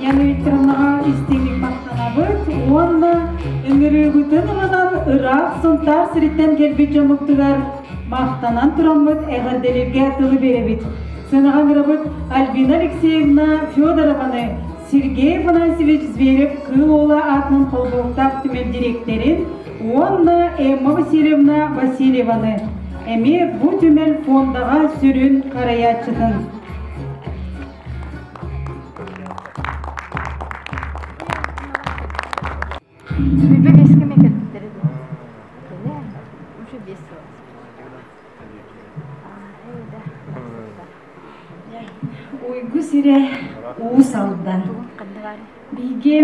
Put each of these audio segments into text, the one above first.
Яна Викторовнаҕа истиҥник махтанабыт уонна ыҥырыыбытын ылынан ыраах Сунтаар сириттэн кэлбит дьоммутугар махтанан тураммыт эҕэрдэлииргэ тылы биэрэбит. Сыанаҕа ыҥырабыт Альбина Алексеевна Федорованы, Сергей Афанасьевич Зверев Кыыл Уола аатынан холбоһуктаах түмэл дириэктэрин уонна Эмма Васильевна Васильеваны, эмиэ бу түмэл фондаҕа сүрүн харайааччытын. Сүүрбэ биэскэ эмэ кэлбиттэрэ дуу? Кэлэ, уже биэс сыл. Уйгу сирэ Уус Алдан. Биһиги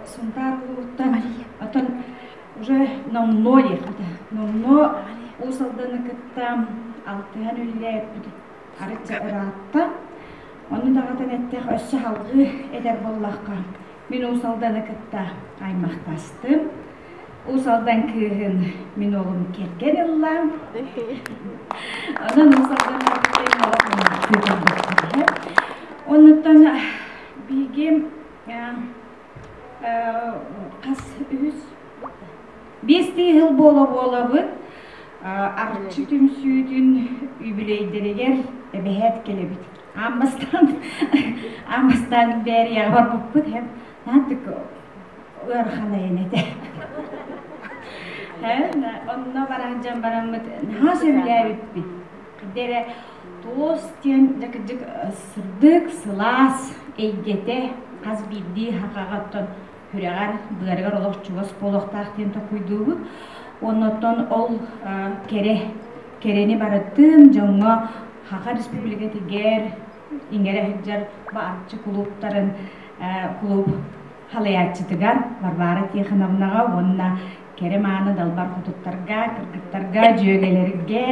Сунтаар улууһуттан отон уже номнуо диэххэ номнуо Уус Алданы кытта алтыһан үлэлээбиппит арыт ыраатта. Ону даҕатан эттээх өссө салгыы этэр буоллахха, мин Уус Алданы кытта аймахтастым. Уус Алдан кыыһын мин уолум кэргэн ылла. Онон Уус Алдан Оннуттан биһиги хас үһүс биэстии сыл буола-буолабыт Арчы түмсүүтүн үбүлүөйдэригэр эбэһээт кэлэбит. Аан бастаан аан бастаан Бээрийэҕэ барбыппыт һэм наадык ыарахан айан этэ. Онно баран дьон бараммыт наһаа сөбүлээбиппит. Дэрэ туос диэн дьэ кырдьык сырдык, сылаас эйгэтэ хас биирдии хахаҕа оттон сүрэҕэр, быарыгар олох чугас буолуохтаах диэн толкуйдуубут. Оннуттан ол кэрэ, кэрэни барытын дьоҥҥо Саха Республикатыгар иҥэрэ сылдьар баарчы кулууптарын кулууп халайааччытыгар Варвара Тихоновнаҕа уонна кэрэ-мааны далбар хотуттарга, кыргыттарга, дьүөгэлэргэ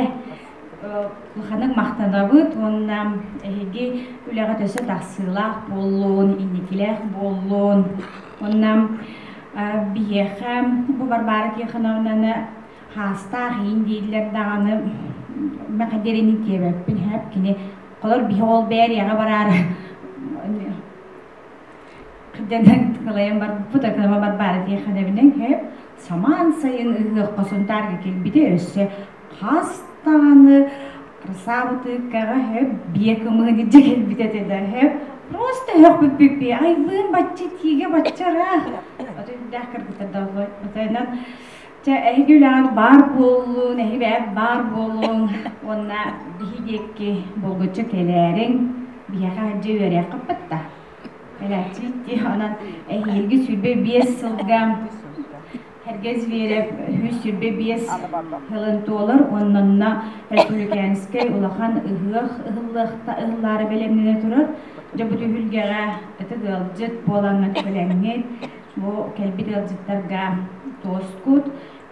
улаханнык махтанабыт уонна эһиги үлэҕит өссө тахсыылаах буоллун, инникилээх буоллун. Уонна биһиэхэ бу Варвара Тихоновнаны хаастаах иин дииллэр даҕаны мэхэдэрини тиэбэппин хэп кини холор биһи ол бээрийэҕэ бараары Дэнэн кылайан барбыппыт акылама барбаары диэхэнэбинэн хэп самаан сайын ыһыахха Сунтаарга кэлбитэ өссө хас даҕаны красавытыыккаҕа хэп биэ кымыһын илдьэ кэлбит этэ да хэп просто өһөхпүппүппи айбыын бачча тиигэ бачча ыраах отуйдаах кыргыттар да отойунан чэ эһиги үлэҕит баар буоллун эһиги бэйэҕит баар буолуҥ уонна биһи диэки булгуччу кэлээриҥ биһиэхэ дьэ үөрүөххүппүт да Кэлээччи онон эһиилги 25 сылга Сэргэ Зверев 125 сылын туолар уонна онно Республиканскай улахан ыһыах ыһыллыахта ыһыллаары бэлэмнэнэ турар. Дьэ бу түһүлгэҕэ ытык ыалдьыт буолаҥҥыт кэлэҥҥит бу кэлбит ыалдьыттарга туоскут,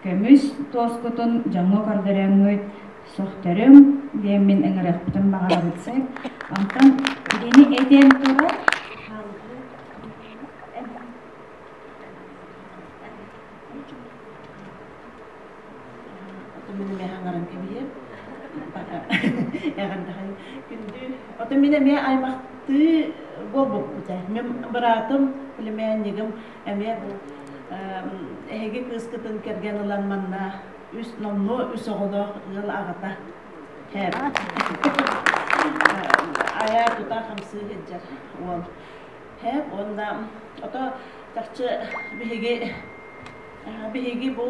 көмүс туоскутун дьоҥҥо көрдөрөҥҥүт сөхтөрүм диэммин ыҥырыахпытын баҕарабыт сэр. Онтон итини этэн туран Мин эмиэ хаҥаран кэбиһиэм. Эҕэрдэхэй күндү. Ото мин эмиэ аймахтыы буолбуппут. Мин быраатым, племяннигым эмиэ бу эһиги кыыскытын кэргэн ылан манна үс номнуо үс оҕолоох ыал аҕата. Айа тута хамсыы сылдьар уол. Хэп уонна ото чахчы биһиги биһиги бу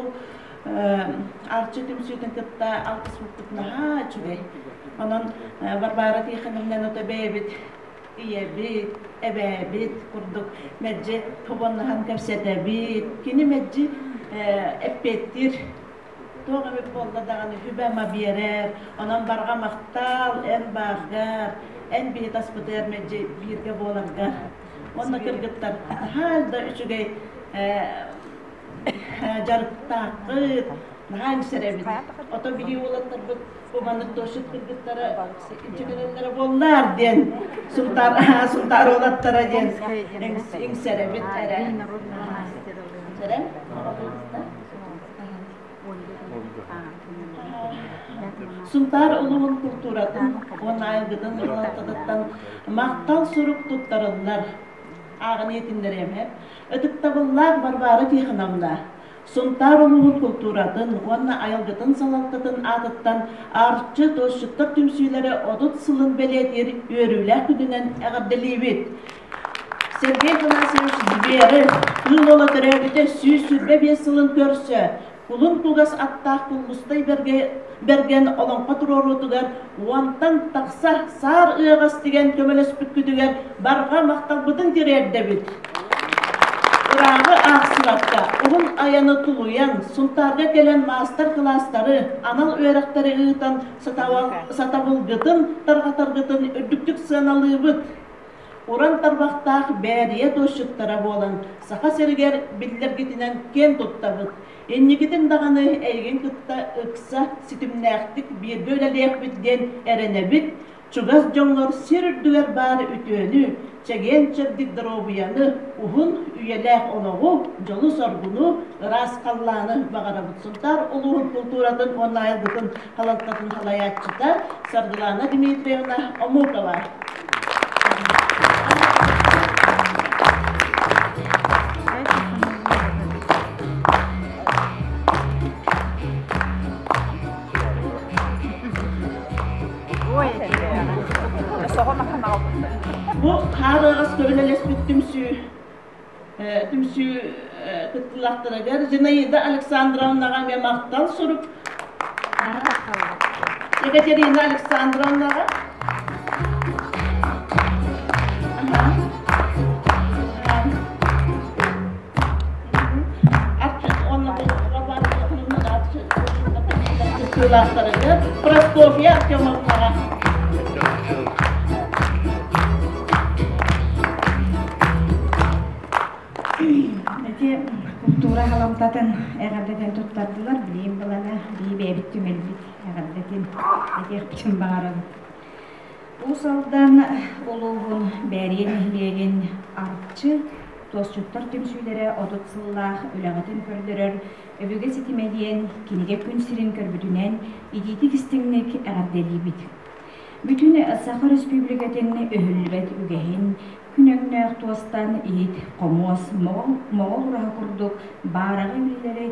Арчы түмсүүтүн кытта алтыспыппыт наһаа үчүгэй. Онон Варвара Тихоновна ото бэйэбит ийэбит, эбээбит курдук мэлдьи тобоннаһан кэпсэтэбит. Кини мэлдьи эппиэттиир туох эбит буолла даҕаны сүбэ-ама биэрэр. Онон барҕа махтал, эн бааргар, эн биһи таспытыгар мэлдьи бииргэ буоларгар. Уонна кыргыттар наһаа да үчүгэй дьарыктааххыт, наһаа иҥсэрэбит. Ото биһи уолаттарбыт бу маннык туосчут кыргыттара инчэкэлэллэрэ буоллаар диэн Сунтаар Сунтаар уолаттара диэн иҥсэрэбит эрэ. Иҥсэрэн? Сунтаар улууһун култууратын уонна айылгытын салалтатыттан махтал сурук туттарыллар. Ааҕан иһитиннэриэм һэ. Ытыктабыллаах Варвара Тихоновна, Сунтаар улууһун култууратын уонна айылгытын салалтатын аатыттан Арчы туосчуттар түмсүүлэрэ 30 сылын бэлиэтиир үөрүүлээх күнүнэн эҕэрдэлиибит! Сергей Афанасьевич Зверев Кыыл Уола төрөөбүтэ 125 сылын көрсө Кулун кугас аттаах Куллустай Бэргэн олоҥхо туруоруутугар уонтан тахса саар ыаҕас тигэн көмөлөспүккүтүгэр барҕа махталбытын тириэрдэбит. Ырааҕы аахсыбакка, уһун айаны тулуйан, Сунтаарга кэлэн маастар-кылаастары, анал үөрэхтэри ыытан сатабылгытын тарҕатаргытын үрдүктүк сыаналыыбыт. Уран тарбахтаах Бээрийэ туосчуттара буолан, Саха сиригэр биллэргитинэн киэн туттабыт. Инникитин даҕаны эйигин кытта ыкса ситимнээхтик бииргэ үлэлиэхпит диэн эрэнэбит, чугас дьоҥҥор сир үрдүгэр баар үтүөнү, чэгиэн-чэбдик доруобуйаны, уһун үйэлээх олоҕу, дьолу-соргуну, ыраас халлааны баҕарабыт. Сунтаар улууһун култууратын уонна айылгытын салалтатын салайааччыта Саргылана Дмитриевна Омукова. Бу хаар ыаҕас көбүлэлэспит түмсүү түмсүү кыттыылаахтарыгар Зинаида Александровнаҕа эмиэ махтал сурук Екатерина Александровнаҕа кыттыылаахтарыгар Прокопья Артемовнаҕа Ити култуура халамтатын эҕэрдэтин туттардылар. Билиим былана бии бэйэбит түмэлбит эҕэрдэтин этиэхпитин баҕарабыт. Уус Алдан улууһун Бээрийэ нэһилиэгин Арчы туосчуттар түмсүүлэрэ 30 сыллаах үлэҕитин көрдөрөр Өбүгэ ситимэ диэн кинигэ күн сирин көрбүтүнэн итиитик истиҥник эҕэрдэлиибит. Бүтүн Саха Өрөспүүбүлүкэтин өһүллүбэт үгэһин күн өҥнөөх туостан иһит, хомуос, моҕол ураһа курдук баараҕай үлэлэри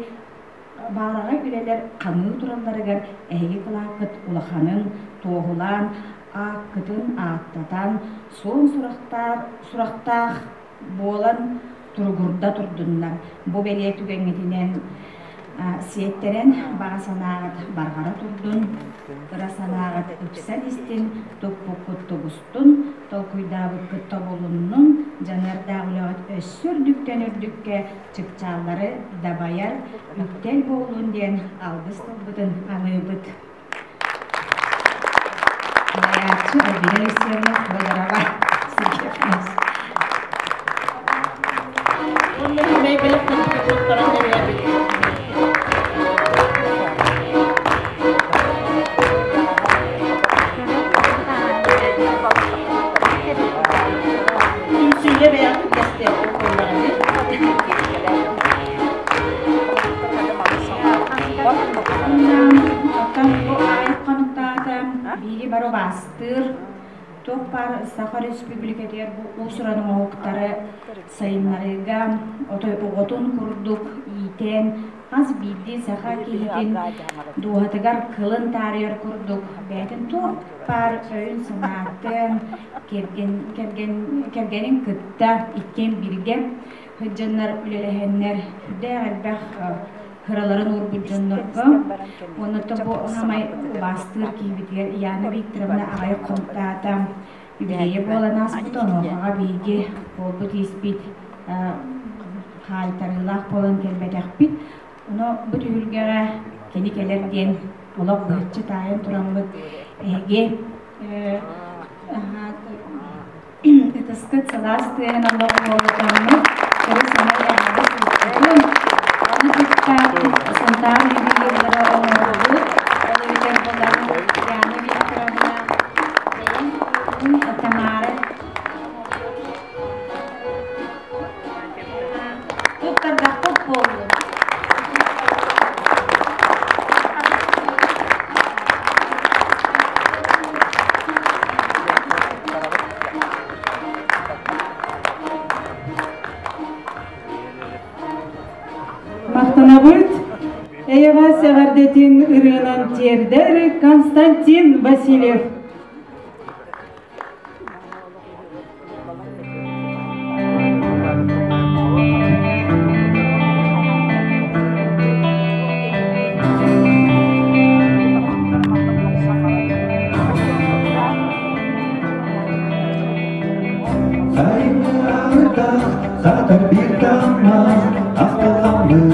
баараҕай үлэлэр хаҥыы туралларыгар эһиги кылааккыт улаханын туоһулаан, ааккытын ааттатан, суон сурахтаах буолан туругурда турдуннар. Бу бэлиэ түгэҥҥитинэн сиэттэрэн баҕа санааҕыт барҕара турдун, ыра санааҕыт ыпсан истин, туппуккут тубустун, толкуйдаабыккыт тобулуннун, дьаныардаах үлэҕит өссө үрдүктэн үрдүккэ чыпчааллары дабайар үктэл буоллун диэн алгыс тылбытын аныыбыт. Салайааччы Альбина Алексеевна Федорова. Сергеевна. Уонна сэмэй бэлэхтэн туттаран тэрийэбит. Түмсүүгэ бэйэҕит кэстиэххит буоллаҕа Оттон бу аайы хонуктаата биири бары убаастыыр туох баар Саха Өрөспүүбүлүкэтигэр бу уус-уран оҥоһуктары сайыннарыыга отой оҕотун курдук иитэн хас биирдии саха киһитин дууһатыгар кылын таарыйар курдук бэйэтин туох баар өйүн-санаатын кэргэн, кэргэн, кэргэнин кытта иккиэн бииргэ сылдьаннар үлэлэһэннэр сүрдээх элбэх кыраларын уурбут дьоннорго уонна бу саамай убаастыыр киһибитигэр Яна Викторовна аҕай хонтаата юбилейа буолан ааспыта онуохаҕа биһиги буолбут ииспит хаайтарыылаах буолан кэлбэтэхпит ону бу түһүлгэҕэ кини кэлэр диэн олох быһаччы таайан тураммыт эһиги Ытыскыт сылаас тыаһын олох буолутаммыт, көрү-сэмэй эҕэрдэ суруктарын, ону кытта Сунтаар ювелирдара оҥорбут, ол эбэтэр булан Яна Викторовна бэйэм Тамара туттардахпыт буоллун. Махтанабыт. Эйэҕэс эҕэрдэтин ырыанан тиэрдэр Константин Васильев. Саатар биир таммах ахтылҕаммын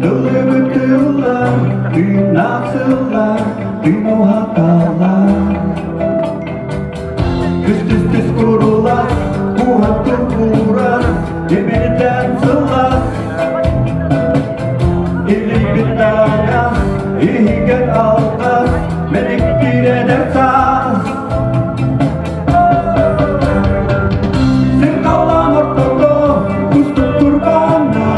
Тыллыбыт тыллар, тыыннаах сыллар, тыын уһаталлар. Түс-түс-түс курулас, куһаттыр куурас, тимирдэн сыллас. Илийбит таҥас, иһигэр алҕас, мэниктиир эдэр саас. Сир халлаан ортото, кустук турбаанна.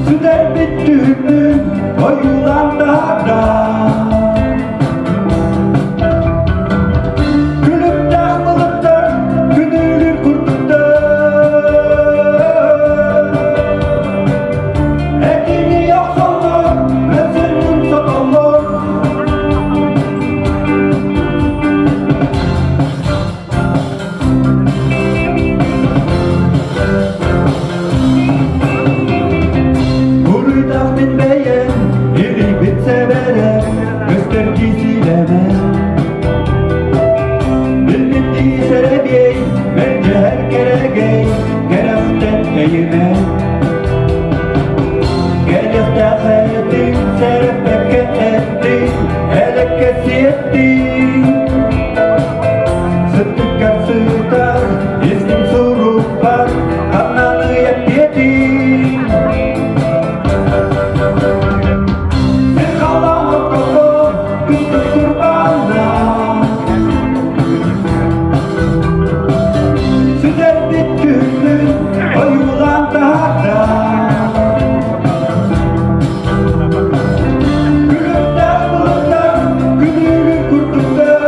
Сүтэрбит түһүммүн ойуулаан таһаарда. Күлүктээх былыттар күнүүлүүр курдуктар. Этини охсоллор, мөссүнүн сотоллор. Буруйдаах мин бэйэм, илийбит сэбэрэм, көстөр кисилэмэ. Билбиттии сэрэбиэй, мэлдьэһэр кэрэгэй, кэрэхтэн тэйимэ. Кэлиэхтээх этиҥ, сэрэппэккэ эттиҥ, элэккэ сиэттиҥ. Сыттыккар сытар, истиҥ сурукпар, ханнаны эппиэтиҥ. Сир халлаан ортото, кыстык курбаанна. Сүтэрбит күммүн ойуулаан таһаарда. Күлүктээх былыттар күнүүлүр курдуктар.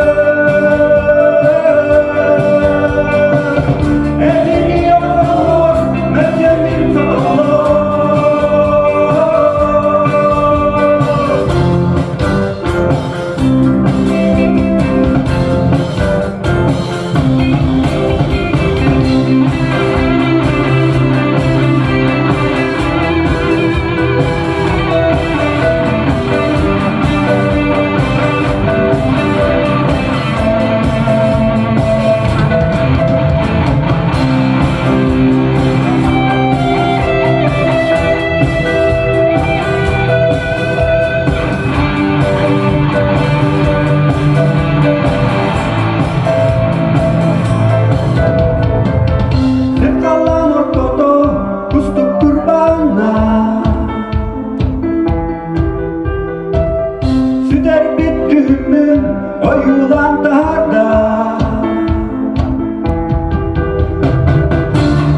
Этини охсоллор, мөссүөнүн сотоллор. Сир халлаан ортото кустук турбаанна. Сүтэрбит күһүммүн ойуулаан таһаарда.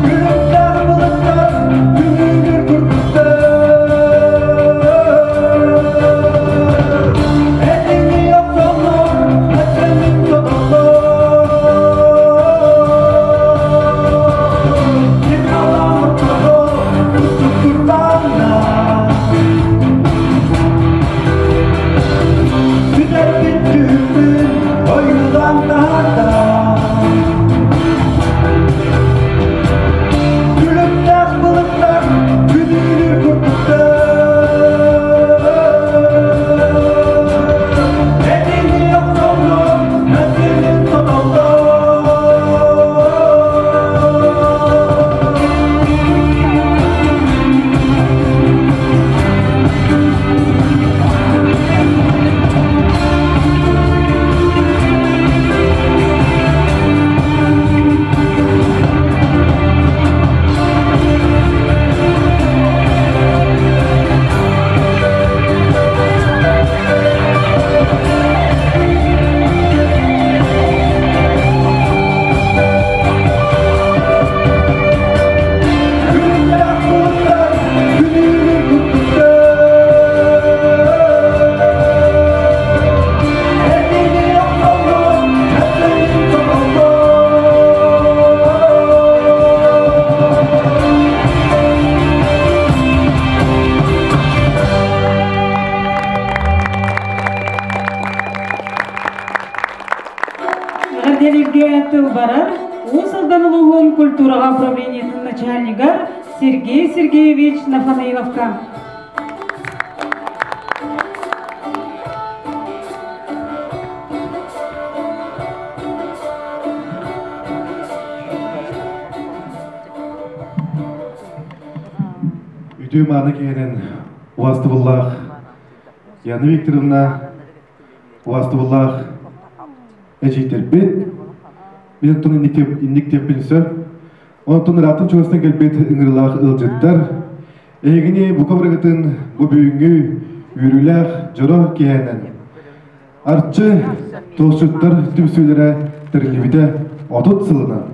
Күлүктээх былыттар күнүүлүр курдуктар. Этини охсоллор, мөссүөнүн сотоллор. Сир халлаан ортото кустук турбаанна. Сүтэрбит күһүммүн ойуулаан. тыл барар Уус Алдан улууһун культураҕа управлениетын начальнигар Сергей Сергеевич Нафанаиловка. Үтүө мааны киһинэн убаастыбыллаах Яна Викторовна, убаастыбыллаах эдьиийдэрбит, мин оттон инник диэппин сөп. Онтон ыраахтан чугастан кэлбит ыҥырыылаах ыалдьыттар, эһигини бука барыгытын бу бүгүҥҥү үөрүүлээх дьоро киэһэнэн Арчы туосчуттар түмсүүлэрэ тэриллибитэ 30 сылынан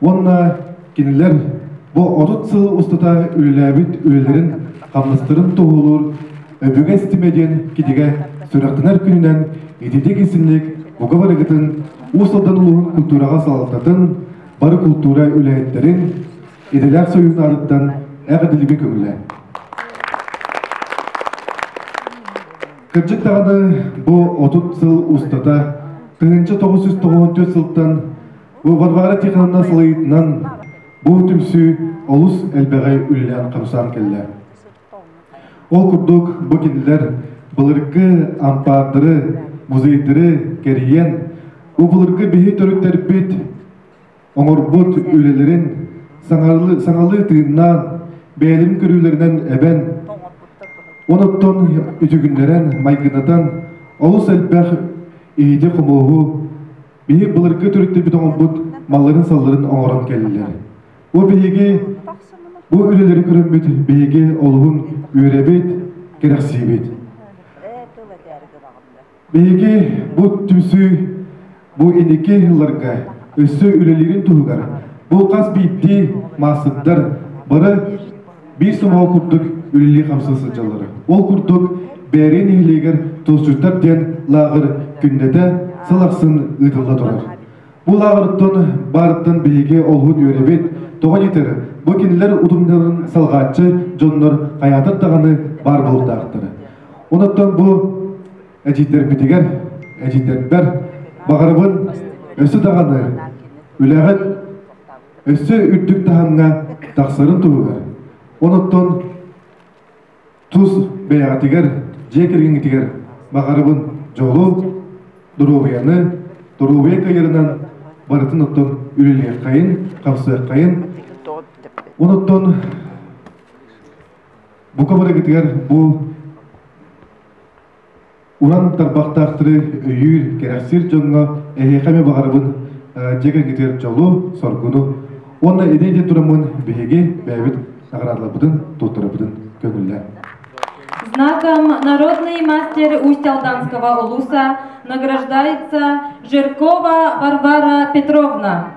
уонна кинилэр бу 30 сыл устата үлэлээбит үлэлэрин хамнастарын туоһулуур Өбүгэ ситимэ диэн кинигэ сүрэхтэнэр күнүнэн ититик исинник бука барыгытын Уус Алдан улууһун культураҕа салалтатын, бары култуура үлэһиттэрин, идэлээх союһун аатыттан эҕэрдэлиибин көҥүлэ. Кырдьык даҕаны бу 30 сыл устата 1994 сылтан бу Варвара Тихоновна салайыытынан бу түмсүү олус элбэҕи үлэлээн хамсаан кэллэ. Ол курдук бу кинилэр былыргы ампаардары, музейдары кэрийэн, бу былыргы биһи төрүттэрбит оҥорбут үлэлэрин саҥалыы тыыннаан, бэйэлэрин көрүүлэринэн эбэн, оноттон үтүгүннэрэн, майгынатан олус элбэх иһити-хомуоһу биһи былыргы төрүттэрбит оҥорбут малларын-салларын оҥорон кэллилэр. Бу биһиги бу үлэлэри көрөммүт биһиги олуһун үөрэбит, кэрэхсиибит. Биһиги бу түмсүү бу инники сылларга өссө үлэлиирин туһугар бу хас биирдии маастардар бары биир сомоҕо курдук үлэлии-хамсыы сылдьаллар. Ол курдук Бээрийэ нэһилиэгэр Туосчуттар диэн лааҕыр күннэтэ сыл ахсын ыытылла турар. Бу лааҕыртан баарыттан биһиги олуһун үөрэбит. Тоҕо диэтэр, бу кинилэр утумнарын салҕааччы дьоннор хайаатар даҕаны баар буолуохтаахтар. Онуттан бу эдьиийдэрбитигэр, эдьиийдэрбэр баҕарабын өссө даҕаны үлэҕит өссө үрдүк таһымҥа тахсарын туһугар. Онуттан тус бэйэҕитигэр, дьиэ кэргэҥҥитигэр баҕарабын дьолу, доруобуйаны, доруобуйа кыайарынан барытын оттон үлэлиэххэйин, хамсыаххайын. Онуттан бука барыгытыгар бу уран тарбахтаахтары өйүүр, кэрэхсиир дьоҥҥо эһиэхэ эмэ баҕарабын дьиэ кэргитигэр дьолу, соргуну уонна идэ диэн тураммын биһиги бэйэбит наҕараадаларбытын туттарарбытын көҥүллээн. Знаком «Народный мастер Усть-Алданского улуса» награждается Жиркова Варвара Петровна.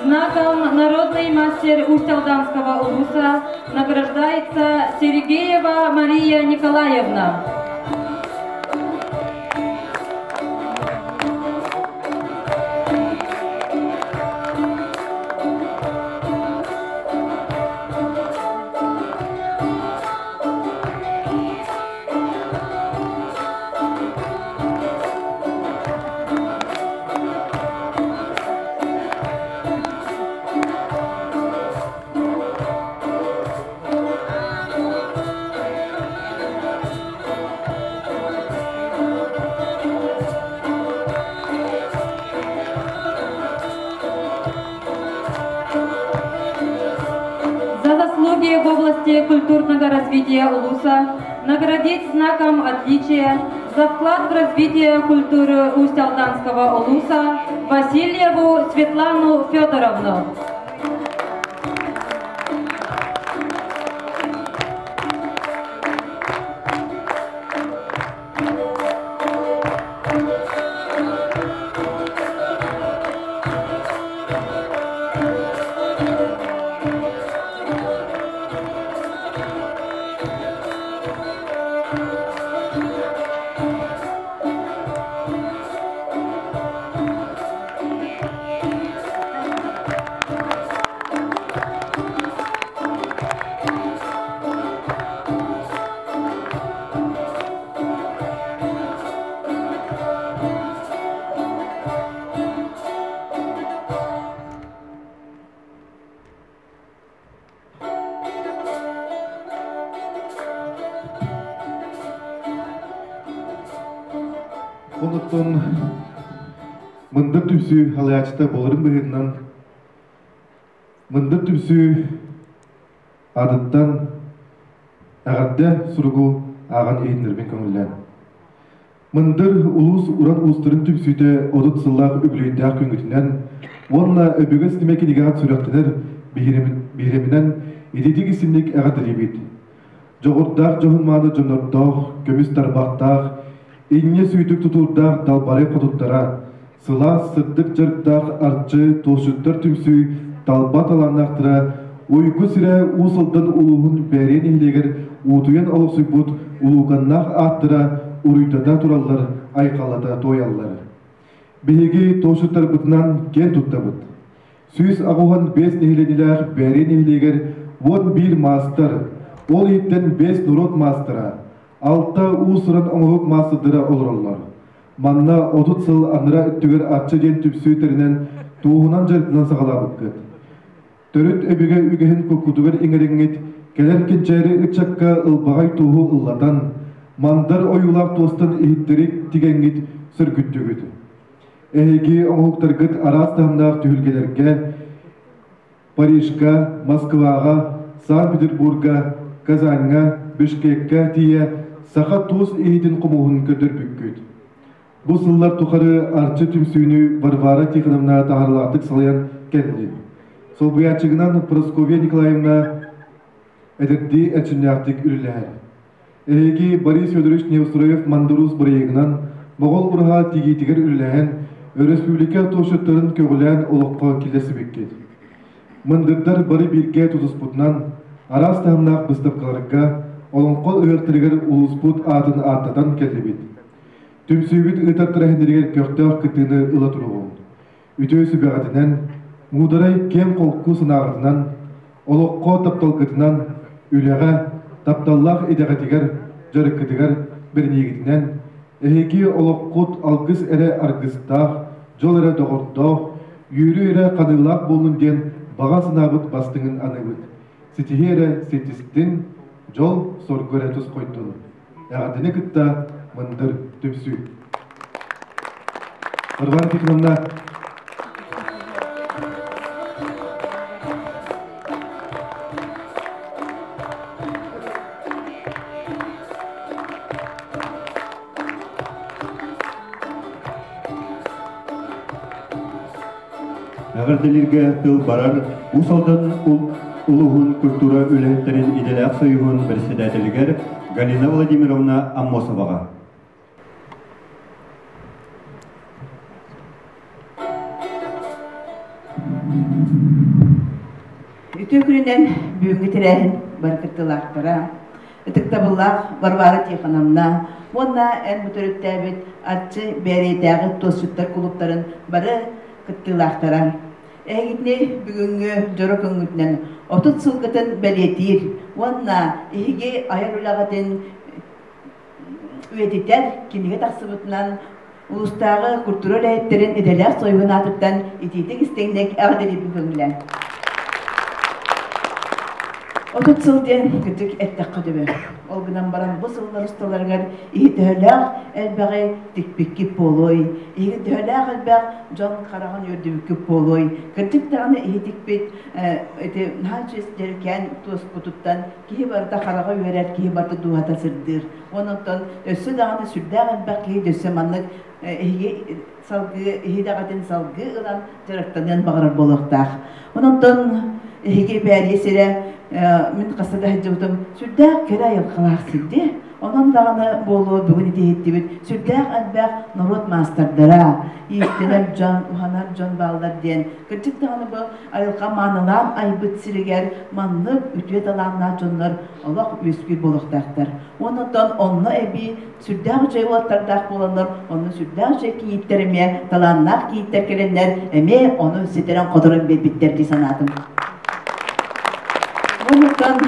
Знаком «Народный мастер Усть-Алданского улуса» награждается Сергеева Мария Николаевна. сфере культурного развития улуса наградить знаком отличия за вклад в развитие культуры Усть-Алданского улуса Васильеву Светлану Федоровну. Онуттан мындыр түмсүү халаячыта боларын быһыытынан мындыр түмсүү адыттан эҕэрдэ суругу ааҕан иһитиннэрбин көҥүллээн. Мындыр улуус уран уустарын түмсүүтэ 30 сыллаах үбүлүөйдээх күҥҥүтүнэн уонна өбүгэ ситимэ кинигэҕит сүрэхтэнэр биһирэминэн ититик истинник эҕэрдэлиибит. Дьоҕурдаах дьоһун-мааны дьоннордоох, көмүс тарбахтаах, инньэ сүүтүк тутуурдаах далбарай хотуттара, сылаас сырдык дьарыктаах арчы туосчуттар түмсүү талба талааннаахтара уйгу сирэ Уус Алдан улууһун Бээрийэ нэһилиэгэр уутуйан олохсуйбут улууканнаах ааттара уруйдата тураллар, айхаллата туойаллар. Биһиги туосчуттарбытынан киэн туттабыт. 185 нэһилиэнньэлээх Бээрийэ нэһилиэгэр 11 маастар, ол иһиттэн 5 норуот маастара, 6 уус-уран оҥоһук маастардара олороллор. Манна 30 сыл анараа өттүгэр Арчы диэн түмсүү тэринэн туоһунан дьарыктанан саҕалаабыккыт. Төрүт өбүгэ үгэһин куккутугар иҥэриҥҥит, кэлэр кэнчээри ыччакка ылбаҕай туоһу ыллатан, мандар ойуулаах туостан иһиттэри тигэҥҥит сөргүттүгүт. Эһиги оҥоһуктаргыт араас таһымнаах түһүлгэлэргэ Парижка, Москваҕа, Санкт-Петербурга, Казаньҥа, Бишкеккэ тиийэ саха туос иһитин хомуһун көрдөрбүккүт. Бу сыллар тухары Арчы түмсүүнү Варвара Тихоновна таһаарыылаахтык салайан кэллин. Солбуйааччыгынан Прасковья Николаевна эдэрдии эрчимнээхтик үлэлэһэр. Эһиги Борис Федорович Неустроев Мандурус бырайыагынан Моҕол ураһа тигиитигэр үлэлэһэн, өрөспүүбүлүкэ туосчуттарын көҕүлээн олоххо киллэрсибиккит. Мындырдар бары бииргэ тутуспутунан араас таһымнаах быыстапкаларга, олоҥхо ыһыахтарыгар улууспут аатын ааттатан кэллибит. Түмсүүбүт ыытар тэрээһиннэригэр көхтөөх кыттыыны ыла туруоҕуҥ. Үтүө сүбэҕитинэн, муударай киэҥ-холку санааҕытынан, олоххо тапталгытынан, үлэҕэ, тапталлаах идэҕитигэр, дьарыккытыгар бэриниигитинэн, эһиги олоххут алгыс эрэ аргыстаах, дьол эрэ доҕордоох, үөрүү эрэ ханыылаах буоллун диэн баҕа санаабыт бастыҥын аныыбыт. Ситиһии эрэ ситистин, дьол-соргу эрэ тусхойдун. Эҕэрдэни кытта мындыр түмсүү. Варвара Тихоновна Эҕэрдэлииргэ тыл барар Уус Алдан улууһун культура үлэһиттэрин идэлээх союһун председателигэр Галина Владимировна Аммосоваҕа. Үтүө күнүнэн бүгүҥҥү тэрээһин бары кыттыылаахтара, ытыктабыллаах Варвара Тихоновна уонна эн бу төрүттээбит Арчы Бээрийэтээҕи туосчуттар кулууптарын бары кыттыылаахтара. Эһигитини бүгүҥҥү дьоро күҥҥүтүнэн 30 сылгытын бэлиэтиир уонна эһиги айар үлэҕитин үйэтитэр кинигэ тахсыбытынан улуустааҕы культура үлэһиттэрин идэлээх сойуһун аатыттан итиитик истиҥник эҕэрдэлиирбин көҥүлээн. 30 сыл диэн кырдьык эттэххэ төбө. Ол гынан баран бу сыллар усталарыгар иһи төһөлөөх элбэҕи тикпиккит буолуой, иһи төһөлөөх элбэх дьон хараҕын үөрдүбүккүт буолуой. Кырдьык даҕаны иһи тикпит ити наһаа үчүгэй дьэрикээн туоспутуттан киһи барыта хараҕа үөрэр, киһи барыта дууһата сырдыыр. Онон өссө даҕаны сүрдээх элбэх киһи өссө маннык эһиги салгыы иһидэҕитин салгыы ылан дьарыктаныан баҕарар буолуохтаах. Онон эһиги Бээрийэ сирэ мин хаста да сылдьыбытым сүрдээх кэрэ айылҕалаах сирди. Онон даҕаны буолуо бүгүн ити иһиттибит сүрдээх элбэх норуот маастардара, иистэнэр дьон, уһанар дьон бааллар диэн. Кырдьык даҕаны бу айылҕа маанылаан айбыт сиригэр маннык үтүө талааннаах дьоннор олох үөскүүр буолуохтаахтар. Онон онно эбии сүрдээх үчүгэй уолаттардаах буоланнар, онно сүрдээх үчүгэй кийииттэр эмиэ, талааннаах кийииттэр кэлэннэр эмиэ ону ситэрэн-хоторон биэрбиттэр дии санаатым. Онуттан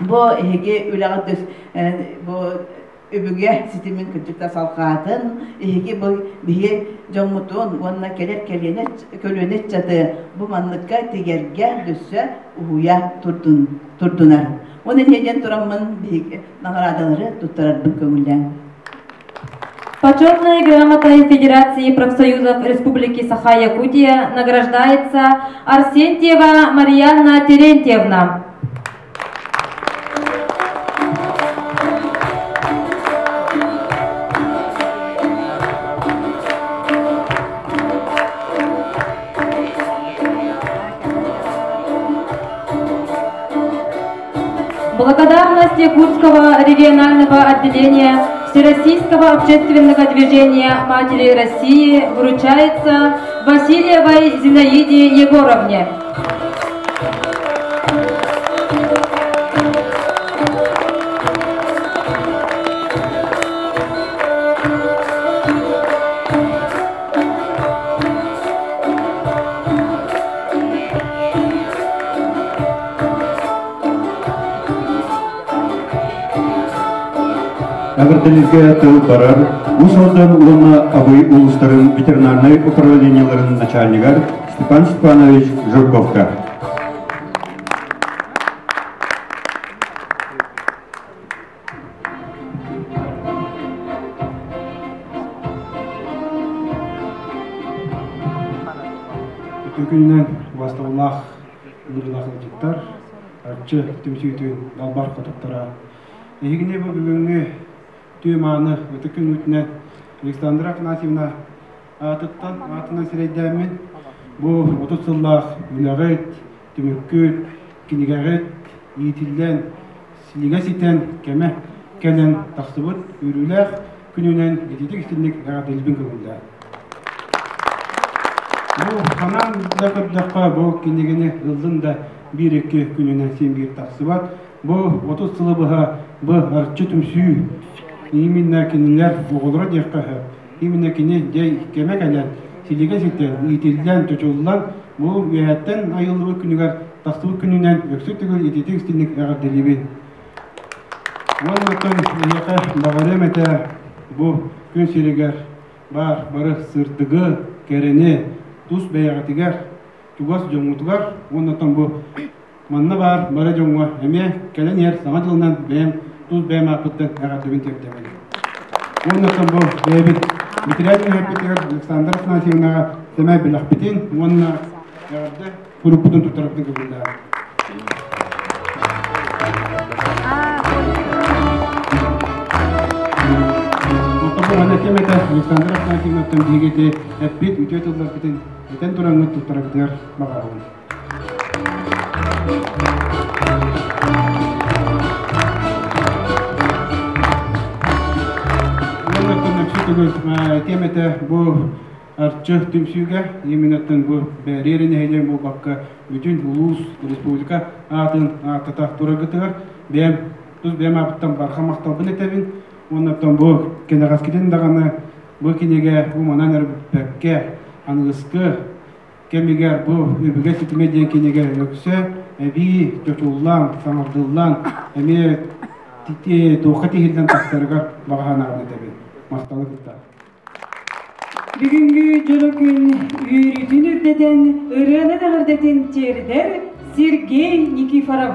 бу эһиги үлэҕит бу үбүгэ ситимин кырдьыкта салҕаатын, эһиги бу биһиги дьоммутун уонна кэлэр кэлиэнэ көлүөнэ ыччаты бу манныкка тигэргэ дөссө уһуйа турдун турдунар. Уонна диэн тураммын биһиги наҕараадалары туттарарбын көҥүллээҥ. Почетной грамотой Федерации профсоюзов Республики Саха-Якутия награждается Арсентьева Марьяна Терентьевна. Благодарность Якутского регионального отделения Всероссийского общественного движения «Матери России» вручается Васильевой Зинаиде Егоровне. Эҕэрдэлииргэ тыл барар Уус Алдан уонна Абый улуустарын ветеринарнай управлениеларын начальнигар Степан Степанович Жирковка. Үтүө күнүнэн убастабыллаах ыҥырыылаах ыалдьыттар, Арчы түмсүүтүн далбар хотуттара. Эһигини бу бүгүҥҥү түө мааны ытык күҥҥүтүнэн Александра Афанасьевна аатыттан аатынан сирэйдээммин бу 30 сыллаах үлэҕит, түмүккүт, кинигэҕит иитиллэн силигэ ситэн, кэмэ кэлэн тахсыбыт үөрүүлээх күнүнэн итиитик-истинник эҕэрдэлиибин көҥүллээ. Бу санаан да көрдөххө, бу кинигэни ыллын да биир-икки күнүнэн син биир тахсыбат. Бу 30 сылы быһа бу Арчы түмсүү именно кинилэр оҕолоро диэххэ сөп. Именно кини дьэ кэмэ кэлэн, силигэ ситэн, иитиллэн, чочуллан, бу үөһэттэн айыллыбыт күнүгэр тахсыбыт күнүнэн өксүк төгүл ититик истинник эҕэрдэлиибин. Уонна оттон эһиэхэ баҕарыам этэ бу күн сиригэр баар бары сырдыгы, кэрэни тус бэйэҕитигэр, чугас дьоҥҥутугар уонна оттон бу манна баар бары дьоҥҥо эмиэ кэлэн иһэр Саҥа дьылынан бэйэм тус бэйэм ааппыттан эҕэрдэбин тиэрдэбин. Уонна оттон бу бэйэбит Митряд үһэппитигэр Александра Афанасьевнаҕа сэмэй бэлэхпитин уонна эҕэрдэ сурукпутун туттарарбытын көҥүллээх. Оттон этим этэ Александра Афанасьевнаттан биһиги ити эппит үтүө тылларбытын этэн тураҥҥыт туттараргытыгар баҕарабын. Уонна төгүл этэ бу Арчы түмсүүгэ именаттан бу бэриэри нэһилиэк буолбакка бүтүн улуус, республика аатын ааттата тураргытыгар бэйэм тус бэйэм ааппыттан барҕа махталбын этэбин. Уонна бу кэнэҕэскитин даҕаны бу кинигэ бу манан эрэ бүппэккэ аныгыскы кэмигэр бу Өбүгэ ситимэ диэн кинигэ өксө эбии чочуллан, саҥардыллан эмиэ туохха тиһиллэн тахсарыгар баҕа санаабын этэбин. Махталы кытта. Бүгүҥҥү дьоро күн үөрүүтүн үрдэтэн, ырыанан эҕэрдэтин тиэрдэр Сергей Никифоров.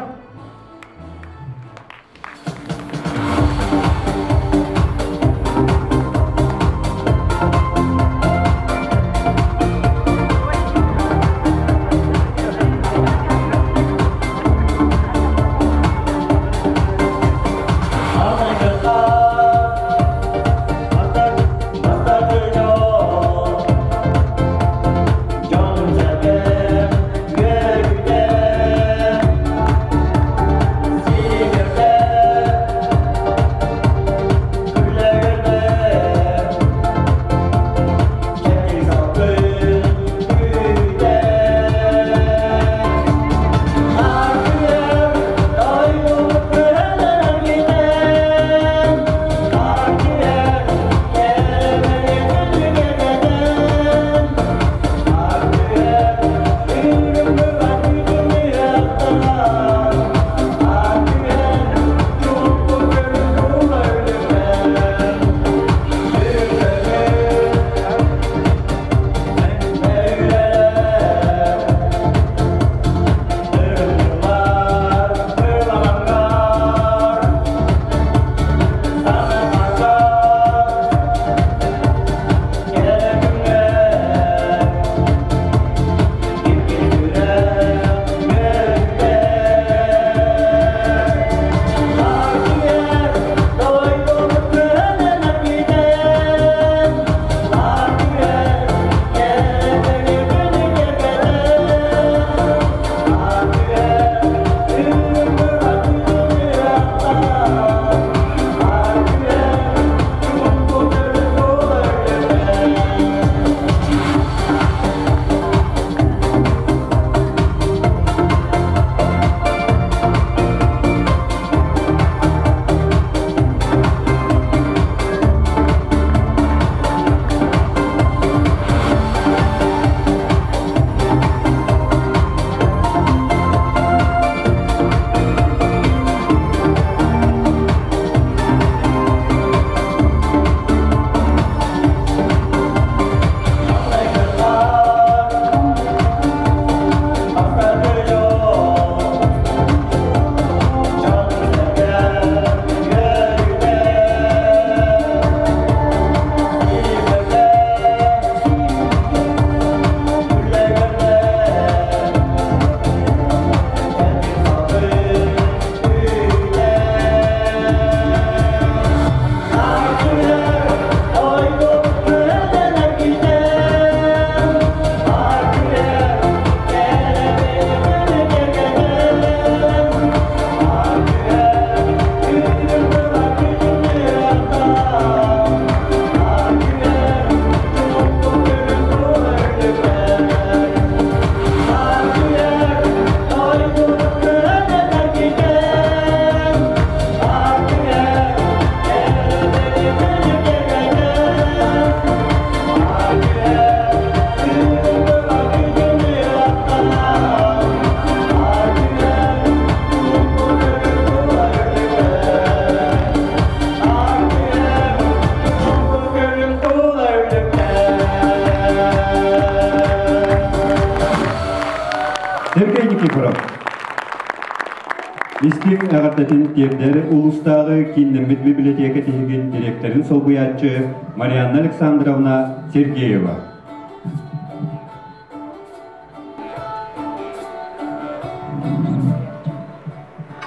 Истиҥ эҕэрдэтин тиэрдэр улуустааҕы кииннэммит библиотека тиһигин дириэктэрин солбуйааччы Марианна Александровна Сергеева.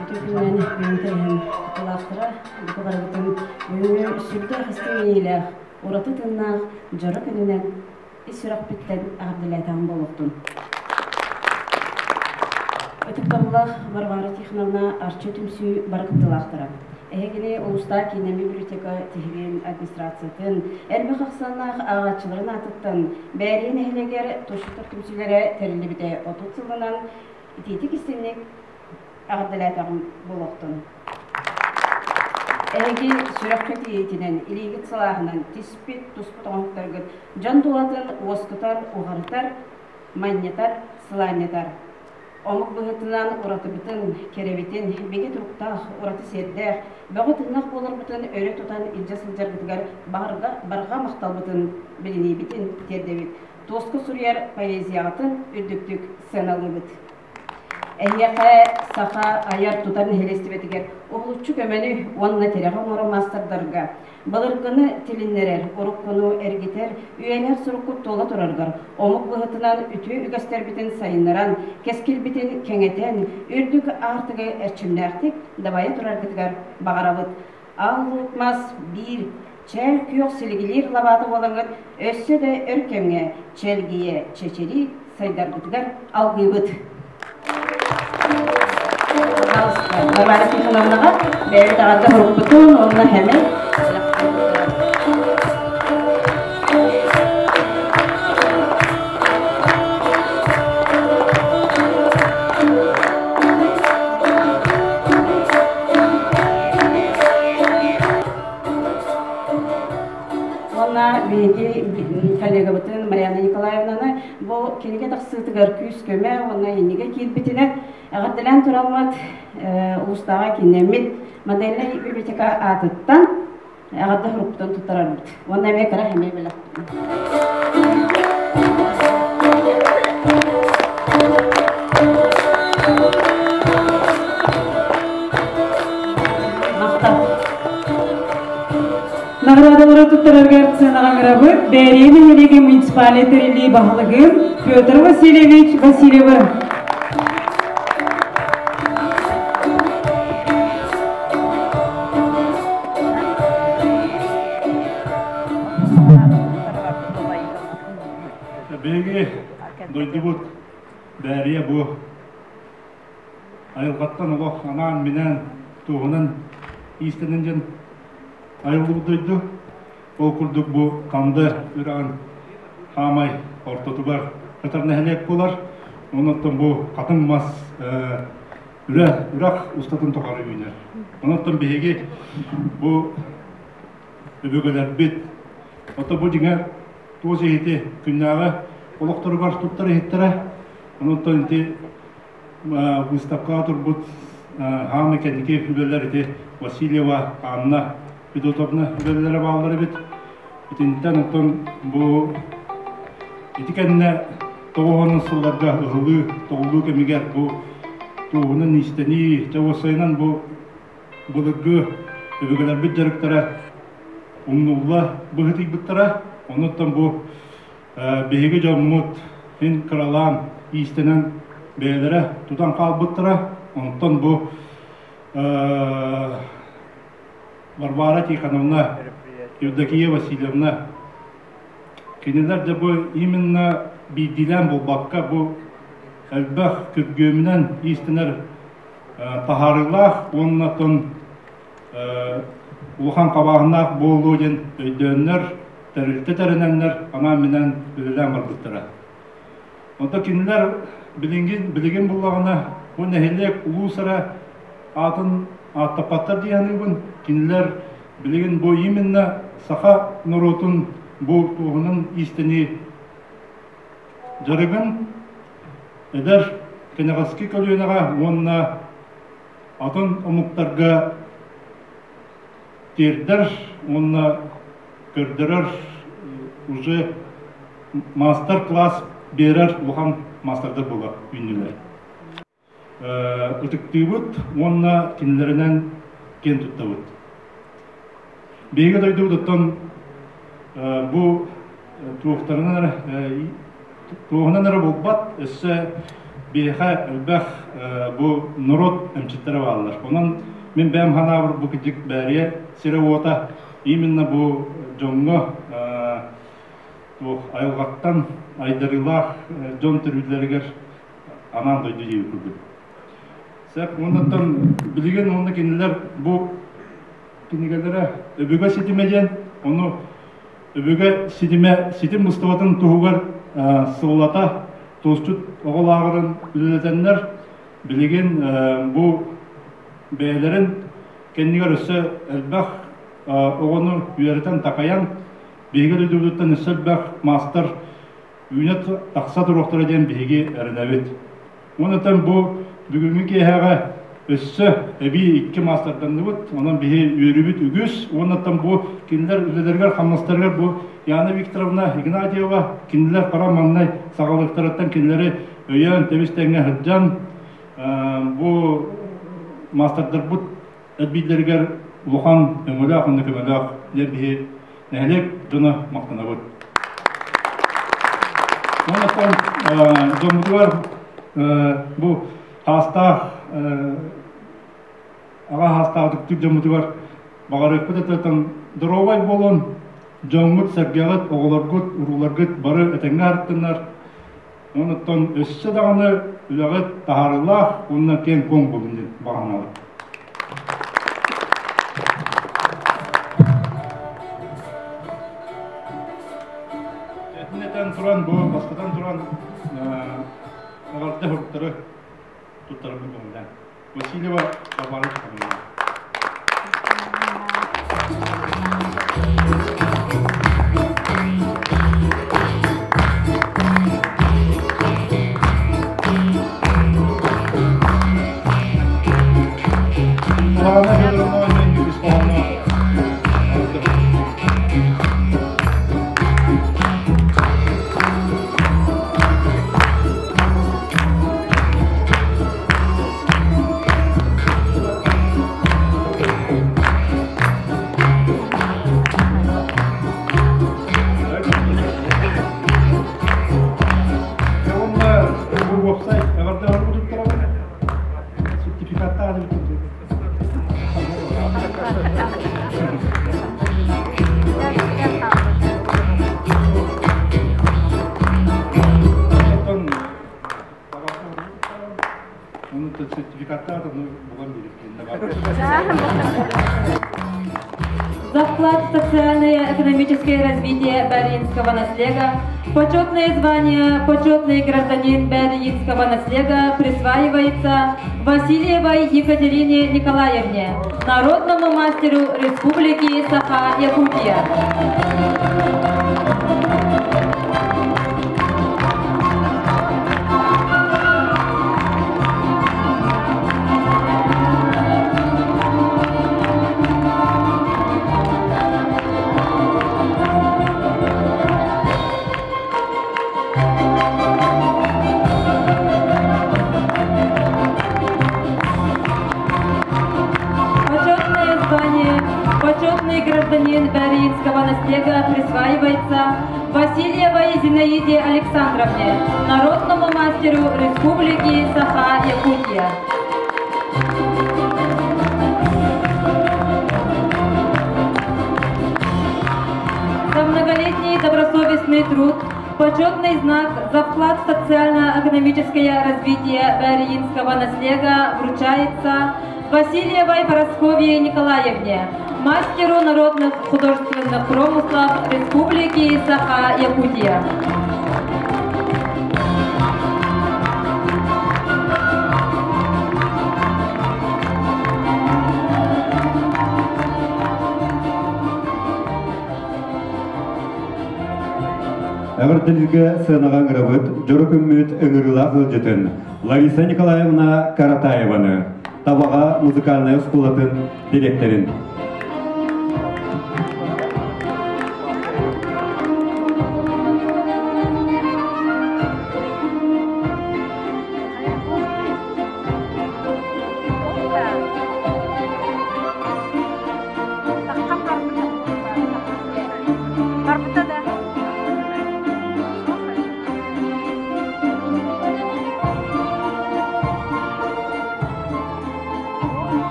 Үтүө күнүнэн бүгүн тэрээһин кыттыылаахтара бука барыбытын бүгүҥҥү сүрдээх истиҥ иэйиилээх, ураты тыыннаах дьоро күнүнэн ис сүрэхпиттэн эҕэрдэлээтэҕим буолуохтун. Ытыктабыллаах Варвара Тихоновна Арчы түмсүү бары кыттыылаахтара. Эһигини улуустаах кииннэммит библиотека тиһигин администрациятын, элбэх ахсааннаах ааҕааччыларын аатыттан Бээрийэ нэһилиэгэр Тушиттар түмсүүлэрэ тэриллибитэ 30 сылынан итиитик истиҥник эҕэрдэлээтэҕим буолуохтун. Эһиги сүрэххит иэйиитинэн, илиигит сылааһынан тиспит, туспут оҥоһуктаргыт дьон дууһатын уоскутар, уҕарытар, манньытар, сылаанньытар. Омук быһыытынан уратыбытын, кэрэбитин, бигэ туруктаах, ураты сиэрдээх, бөҕө тыыннаах буоларбытын өрө тутан илдьэ сылдьаргытыгар барҕа, барҕа махталбытын, билиниибитин тиэрдэбит. Туоска суруйар поэзияҕытын үрдүктүк сыаналыыбыт. Эһиэхэ саха айар-тутар нэһилиэстибэтигэр уһулуччу көмөнү уонна тирэҕи оҥорор маастардарга былыргыны тилиннэрэр, уруккуну эргитэр үйэлээх суруккут туола турарыгар омук быһыытынан үтүө үгэстэрбитин сайыннаран, кэскилбитин кэҥэтэн, үрдүк аартыгы эрчимнээхтик дабайа тураргытыгар баҕарабыт. Аал Луук Мас биир чээл күөх силигилиир лабаата буолаҥҥыт өссө да өр кэмҥэ чэлгийэ, чэчирии сайдаргытыгар алгыыбыт. Варвара Тихоновнаҕа бэйэбит аҕарга сурукпутун уонна хэмэ Уонна биһиги коллегабытын Марианна Николаевнаны бу кинигэ тахсыытыгар күүс-көмө уонна иннигэ киирбитинэн эҕэрдэлээн тураммыт улуустааҕы кииннэммит модельнай библиотека аатыттан эҕэрдэ сурукпутун туттарарбыт. Уонна эмиэ кыра эмиэ бэлэх. Махтал. Наҕараадалары туттараргар сыанаҕа ыҥырабыт Бээрийэ нэһилиэгин муниципальнай тэриллии баһылыгын Петр Васильевич Васильевы. Биһиги дойдубут Бээрийэ бу айылҕаттан олох анаан-минээн туоһунан иистэнэн дьон айыллыбыт дойду. Ол курдук бу Ханды үрэҕин хаамай ортотугар сытар нэһилиэк буолар. Онон бу хатыҥ мас үрэх, үрэх устатын тухары үүнэр. Онон биһиги бу өбүгэлэрбит ото бу дьиҥэ туос иһити күннээҕи олохторугар туттар иһиттэрэ. Онон ити выставкаҕа турбут хаамы кэнники үлэлэр ити Васильева Анна Федотовна үлэлэрэ бааллар эбит. Итинтэн оттон бу ити кэннэ тоҕуһунан сылларга ыһылыы, тоҕуллуу кэмигэр бу туоһунан иистэнии, чэ уопсайынан бу былыргы өбүгэлэрбит дьарыктара умнулла быһыытыйбыттара. Онуттан бу биһиги дьоммут син кыралаан иистэнэн бэйэлэрэ тутан хаалбыттара. Онтон бу Варвара Тихоновна, Евдокия Васильевна кинилэр да бу именно биирдиилээн буолбакка бу элбэх күргүөмүнэн иистэнэр таһаарыылаах уонна оттон улахан хабааһыннаах буолуо диэн өйдөөннөр, тэрилтэ тэринэннэр анаан-минээн үлэлээн барбыттара. Онто кинилэр билигин, билигин буллаҕына бу нэһилиэк улуус эрэ аатын ааттаппаттар дии саныыбын. Кинилэр билигин бу именно саха норуотун бу туоһунан иистэнии дьарыгын эдэр кэнэҕэски көлүөнэҕэ уонна атын омуктарга тиэрдэр уонна көрдөрөр уже маастар-класс биэрэр улахан маастардар буола үүннүлэр. ытыктыыбыт уонна кинилэринэн киэн туттабыт. Биһиги дойдубутуттан бу туохтарынан эрэ туоһунан эрэ булбат, өссө биһиэхэ элбэх бу норуот эмчиттэрэ бааллар. Онон мин бэйэм санаабар бу кырдьык бээрийэ сирэ-уота именно бу дьоҥҥо туох айылҕаттан айдарыылаах дьон төрүүллэригэр анаан дойду диэбит курдук. Сөп, уоннаттан билигин уонна кинилэр бу кинигэлэрэ өбүгэ ситимэ диэн, ону өбүгэ ситимэ ситим быстыбатын туһугар сыллата туосчут оҕо лааҕырын үлэлэтэннэр билигин бу бэйэлэрин кэннигэр өссө элбэх оҕону үөрэтэн-такайан биһиги дойдубутуттан өссө элбэх маастар үүнэ тахса туруохтара диэн биһиги эрэнэбит. Онон бу бүгүҥҥү киэһэҕэ өссө эбии икки маастарданныбыт. Онон биһи үөрүүбүт үгүс. Уоннаттан бу кинилэр үлэлэригэр-хамнастарыгар бу Яна Викторовна Игнатьева кинилэр хара маҥнай саҕалыктарыттан кинилэри өйөөн тэбис-тэҥҥэ сылдьан бу маастардарбыт элбииллэригэр улахан өҥөлөөх уонна көмөлөөх диэн биһи нэһилиэк дьоно махтанабыт. Онон дьоммутугар бу хаастаах аҕа хаастаах ытыктыыр дьоммутугар баҕарыахпыт этэ доруобай буолун, дьоҥҥут-сэргэҕит, оҕолоргут, урууларгыт бары этэҥҥэ арыттыннар. Онон өссө даҕаны үлэҕит таһаарыылаах уонна киэҥ-куоҥ буолун диэн баҕа Этин этэн туран, бу бастатан туран эҕэрдэ суруктары туттарарбын көҥүллээн. Васильева Варвара Тихоновна. Сулаана Федоровна Уопсай эҕэрдэ Сертификаттаах За вклад в социальное и экономическое развитие Берлинского наслега почетное звание «Почетный гражданин Берлинского наслега» присваивается Васильевой Екатерине Николаевне, народному мастеру Республики Саха-Якутия. Почетное звание «Почетный гражданин Берлинского наслега» присваивается Васильевой Зинаиде Александровне, народному мастеру Республики Саха-Якутия. За многолетний добросовестный труд, почетный знак за вклад в социально-экономическое развитие Берлинского наслега вручается Васильевой Парасковье Николаевне, мастеру народных художественных промыслов Республики Саха-Якутия. Эҕэрдэлииргэ сыанаҕа ыҥырабыт дьоро күммүт ыҥырыылаах ыалдьытын Лариса Николаевна Каратаеваны, Табаҕа музыкальнай оскуолатын дириэктэрин.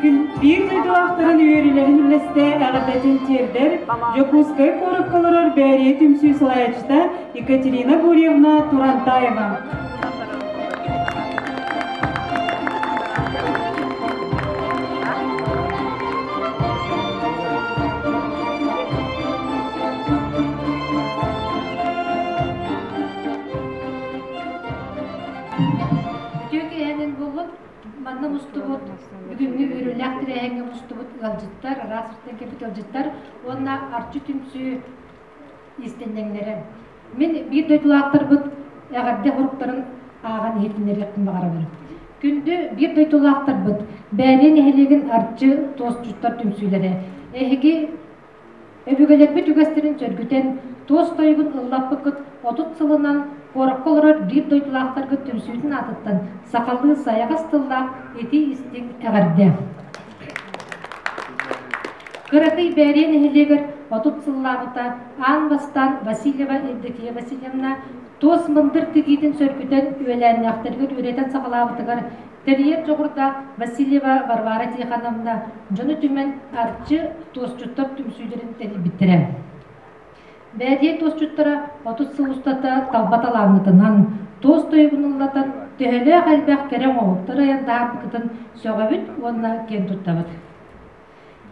Биир дойдулаахтарын үөрүүлэрин үллэстэ эҕэрдэтин тиэрдэр Дьокуускай куоракка олорор Бээрийэ түмсүү салайааччыта Екатерина Гурьевна Турантаева. Үтүө киэһэнэн буоллун. Манна мустубут, бүгүҥҥү үөрүүлээх тэрээһиҥҥэ мустубут ыалдьыттар, араас сиртэн кэлбит ыалдьыттар уонна Арчы түмсүү иистэнньэҥнэрэ. Мин биир дойдулаахтарбыт эҕэрдэ суруктарын ааҕан иһитиннэриэхпин баҕарабын. Күндү биир дойдулаахтарбыт, Бээрийэ нэһилиэгин Арчы туосчуттар түмсүүлэрэ, эһиги Өбүгэлэрбит үгэстэрин сөргүтэн, туос тойугун ыллаппыккыт 30 сылынан куоракка олорор биир дойдулаахтаргыт түмсүүтүн аатыттан сахалыы сайаҕас тыллаах итии-истиҥ эҕэрдэ! Кыракый Бээрийэ нэһилиэгэр 30 сыллааҕыта аан бастаан Васильева Евдокия Васильевна туос мындыр тигиитин сөргүтэн үөлээннээхтэригэр үөрэтэн саҕалаабытыгар Тэрийэр дьоҕурдаах Васильева Варвара Тихоновна дьону түмэн Арчы туосчуттар түмсүүлэрин тэрийбиттэрэ. Бээдиэ туосчуттара 30 сыл устата талба талааҥҥытынан, туос тойугун ыллатан, төһөлөөх элбэх кэрэ оҥоһуктары айан таһаарбыккытын сөҕөбүт уонна киэн туттабыт.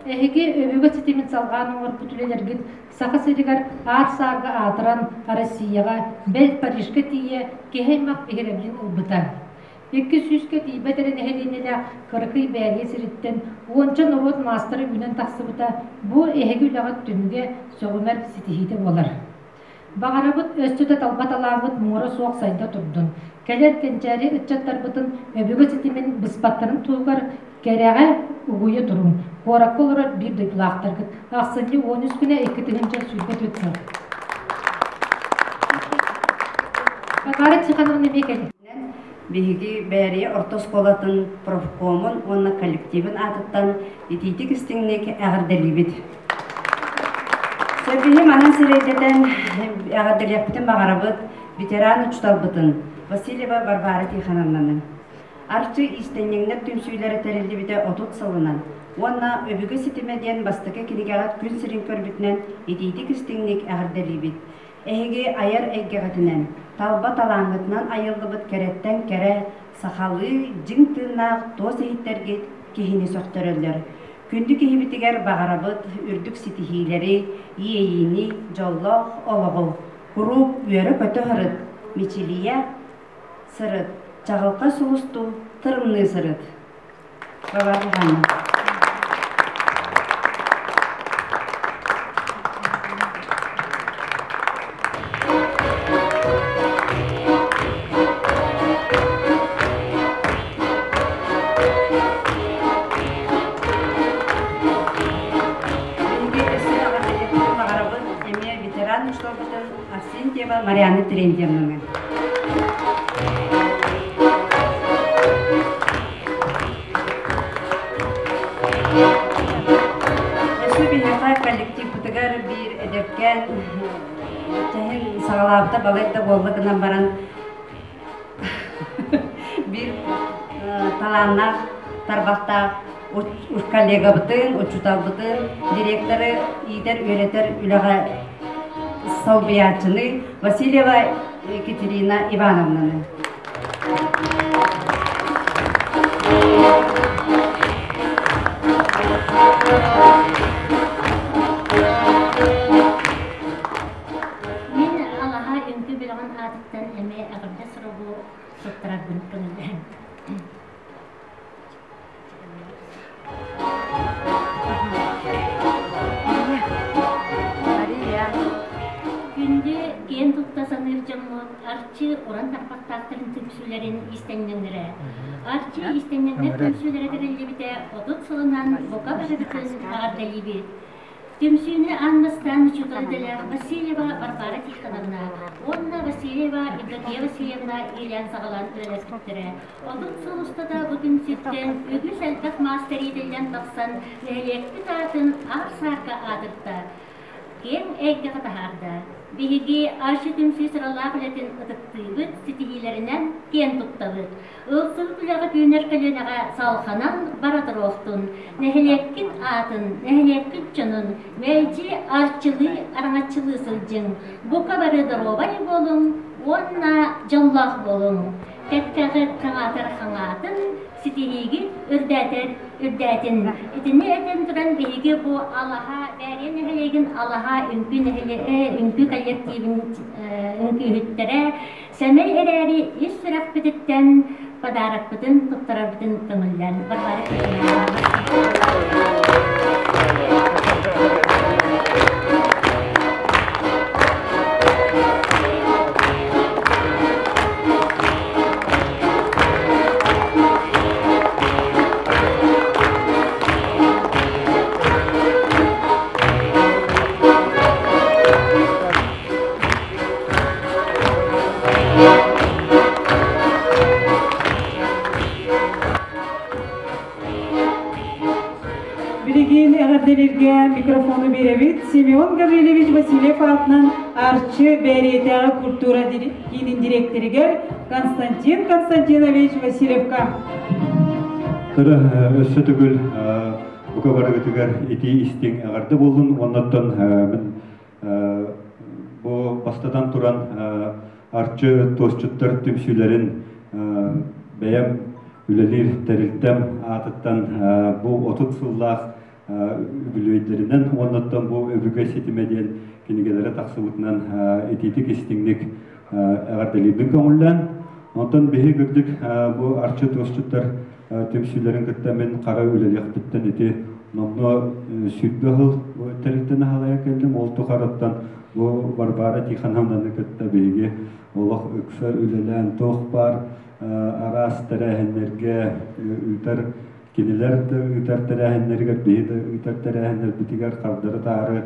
Эһиги өбүгэ ситимин салҕаан оҥорбут үлэлэргит Саха сиригэр аар-саарга аатыран Россияҕа, бэл Парижка тиийэ киһи аймах биһирэбилин ылбыта. 200-кэ тиийбэт эрэ нэһилиэнньэлээх кыракый Бээрийэ сириттэн уонча норуот маастара үүнэн тахсыбыта бу эһиги үлэҕит түмүгэ сөҕүмэр ситиһиитэ буолар. Баҕарабыт өссө да талба талааммыт муҥура суох сайда турдун, кэлэр кэнчээри ыччаттарбытын өбүгэ ситимин быспаттарын туһугар кэрэҕэ угуйа туруҥ, куоракка олорор биир дойдулаахтаргыт ахсынньы 13 күнэ 2024 сыл. Варвара Тихоновна эмиэ кэлин. Биһиги Бээрийэ орто оскуолатын профкомун уонна коллективын аатыттан итиитик истиҥник эҕэрдэлиибит. Сөбүһү манан сирэйдэтэн эҕэрдэлиэхпитин баҕарабыт ветеран учууталбытын Васильева Варвара Тихоновнаны. Арчы иистэнньэҥнэр түмсүүлэрэ тэриллибитэ 30 сылынан уонна Өбүгэ ситимэ диэн бастакы кинигэҕит күн сирин көрбүтүнэн итиитик истиҥник эҕэрдэлиибит. Эһиги айар эйгэҕитинэн, талба талааҥҥытынан айыллыбыт кэрэттэн кэрэ, сахалыы дьиҥ тыыннаах туос иһиттэргит киһини сөхтөрөллөр. Күндү киһибитигэр баҕарабыт үрдүк ситиһиилэри, иэйиини, дьоллоох олоҕу. Куруук үөрэ-көтө сырыт, мичилийэ сырыт, чаҕылхай сулустуу тырымныы сырыт. Бабарыһан. Эмиэ ветеран учууталбытын Арсентьева Марианна Терентьевнаны. Өссө биһиэхэ коллективпытыгар биир эдэркээн чэһин саҕалаабыта балай да буолла гынан баран биир талааннаах тарбахтаах коллегабытын, учууталбытын, директоры иитэр-үөрэтэр үлэҕэ солбуйааччыны Васильева Екатерина Ивановнаны. Мин алаһа үҥкүү бөлөҕүн аатыттан эмиэ эҕэрдэ суругу туттарарбын көҥүллэһэн. Күндү киэн тутта саныыр дьоммут Арчы уран тарбахтаахтарын түмсүүлэрин иистэнньэҥнэрэ. Арчы иистэнньэҥнэр түмсүүлэрэ тэриллибитэ 30 сылынан бука барыбытын эҕэрдэлиибит. Түмсүүнү аан бастаан учуутал идэлээх Васильева Варвара Тихоновна уонна Васильева Евдокия Васильевна иилээн-саҕалаан үлэлэспиттэрэ. 30 сыл устата бу түмсүүттэн үгүс элбэх маастар иитиллэн тахсан, нэһилиэкпит аатын аар-саарга аатырта. киэҥ эйгэҕэ таһаарда. Биһиги Арчы түмсүү сыралаах үлэтин ытыктыыбыт, ситиһиилэринэн киэн туттабыт. Ылсыбыт үлэҕит үүнэр көлүөнэҕэ салҕанан бара туруохтун. Нэһилиэккит аатын, нэһилиэккит дьонун мэлдьи арчылыы, араҥаччылыы сылдьыҥ. Бука бары доруобай буолуҥ уонна дьоллоох буолуҥ. Кэккэҕит хаҥаатар хаҥаатын, ситиһиигит үрдээтэр үрдээтин. Итини этэн туран биһиги бу Алаһа Бээрийэ нэһилиэгин Алаһа үҥкүү нэһилиэ үҥкүү коллективин үҥкүүһүттэрэ сэмэй эрээри ис сүрэхпититтэн подарокпытын туттарарбытын көҥүллээн Варвара Билигин эҕэрдэлииргэ микрофону биэрэбит Семен Гаврильевич Васильев аатынан Арчы Бээрийэтээҕи культура киинин дириэктэригэр Константин Константинович Васильевка. Тыры өссө төгүл бука барыгытыгар итии истиҥ эҕэрдэ буоллун уоннаттан мин бу бастатан туран Арчы туосчуттар түмсүүлэрин бэйэм үлэлиир тэрилтэм аатыттан бу 30 сыллаах үбүлүөйдэринэн уоннаттан бу өбүгэ ситимэ диэн кинигэлэрэ тахсыбытынан итиитик истиҥник эҕэрдэлиирбин көҥүллээн онтон биһи кырдьык бу Арчы туосчуттар түмсүүлэрин кытта мин хара үлэлиэхпиттэн ити номнуо 20 сыл тэрилтэни халайан кэллим. Ол тухарыттан бу Варвара Тихоновнаны кытта биһиги олох ыкса үлэлээн туох баар араас тэрээһиннэргэ ыытар кинилэр да ыытар тэрээһиннэригэр биһи да ыытар тэрээһиннэрбитигэр хардары-таары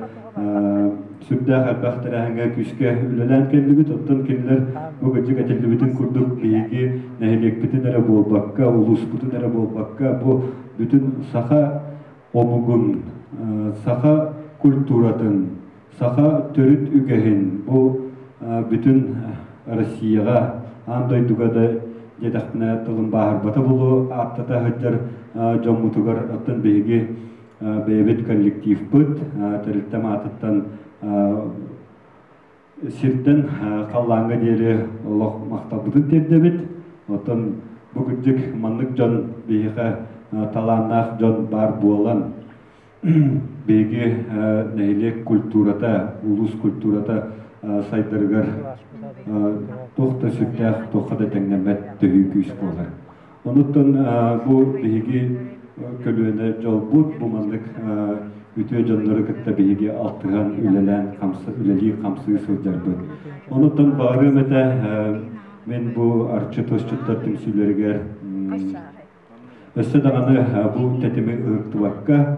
сүрдээх элбэх тэрээһиҥҥэ күүскэ үлэлээн кэллибит. Оттон кинилэр бу кырдьык этиллибитин курдук биһиги нэһилиэкпитин эрэ буолбакка, улууспутун эрэ буолбакка, бу бүтүн саха омугун, саха культуратын, саха төрүт үгэһин бу бүтүн Россияҕа, аан дойдуга да диэтэхпинэ тылым бааһырбата буолуо ааттата сылдьар дьоммутугар оттон биһиги бэйэбит коллективпыт тэрилтэм аатыттан сиртэн халлааҥҥа диэри олох махталбытын тиэрдэбит. Оттон бу кырдьык маннык дьон биһиэхэ талааннаах дьон баар буолан биһиги нэһилиэк культурата, улуус культурата сайдарыгар туох да сүрдээх, туохха да тэҥнэммэт төһүү күүс буолар. Онуттан бу биһиги көлүөнэ дьолбут, бу маннык үтүө дьоннору кытта биһиги алтыһан үлэлээн үлэлии хамсыы сылдьарбыт. Онуттан баҕарыам этэ мин бу Арчы туосчуттар түмсүүлэригэр өссө даҕаны бу тэтими ыһыктыбакка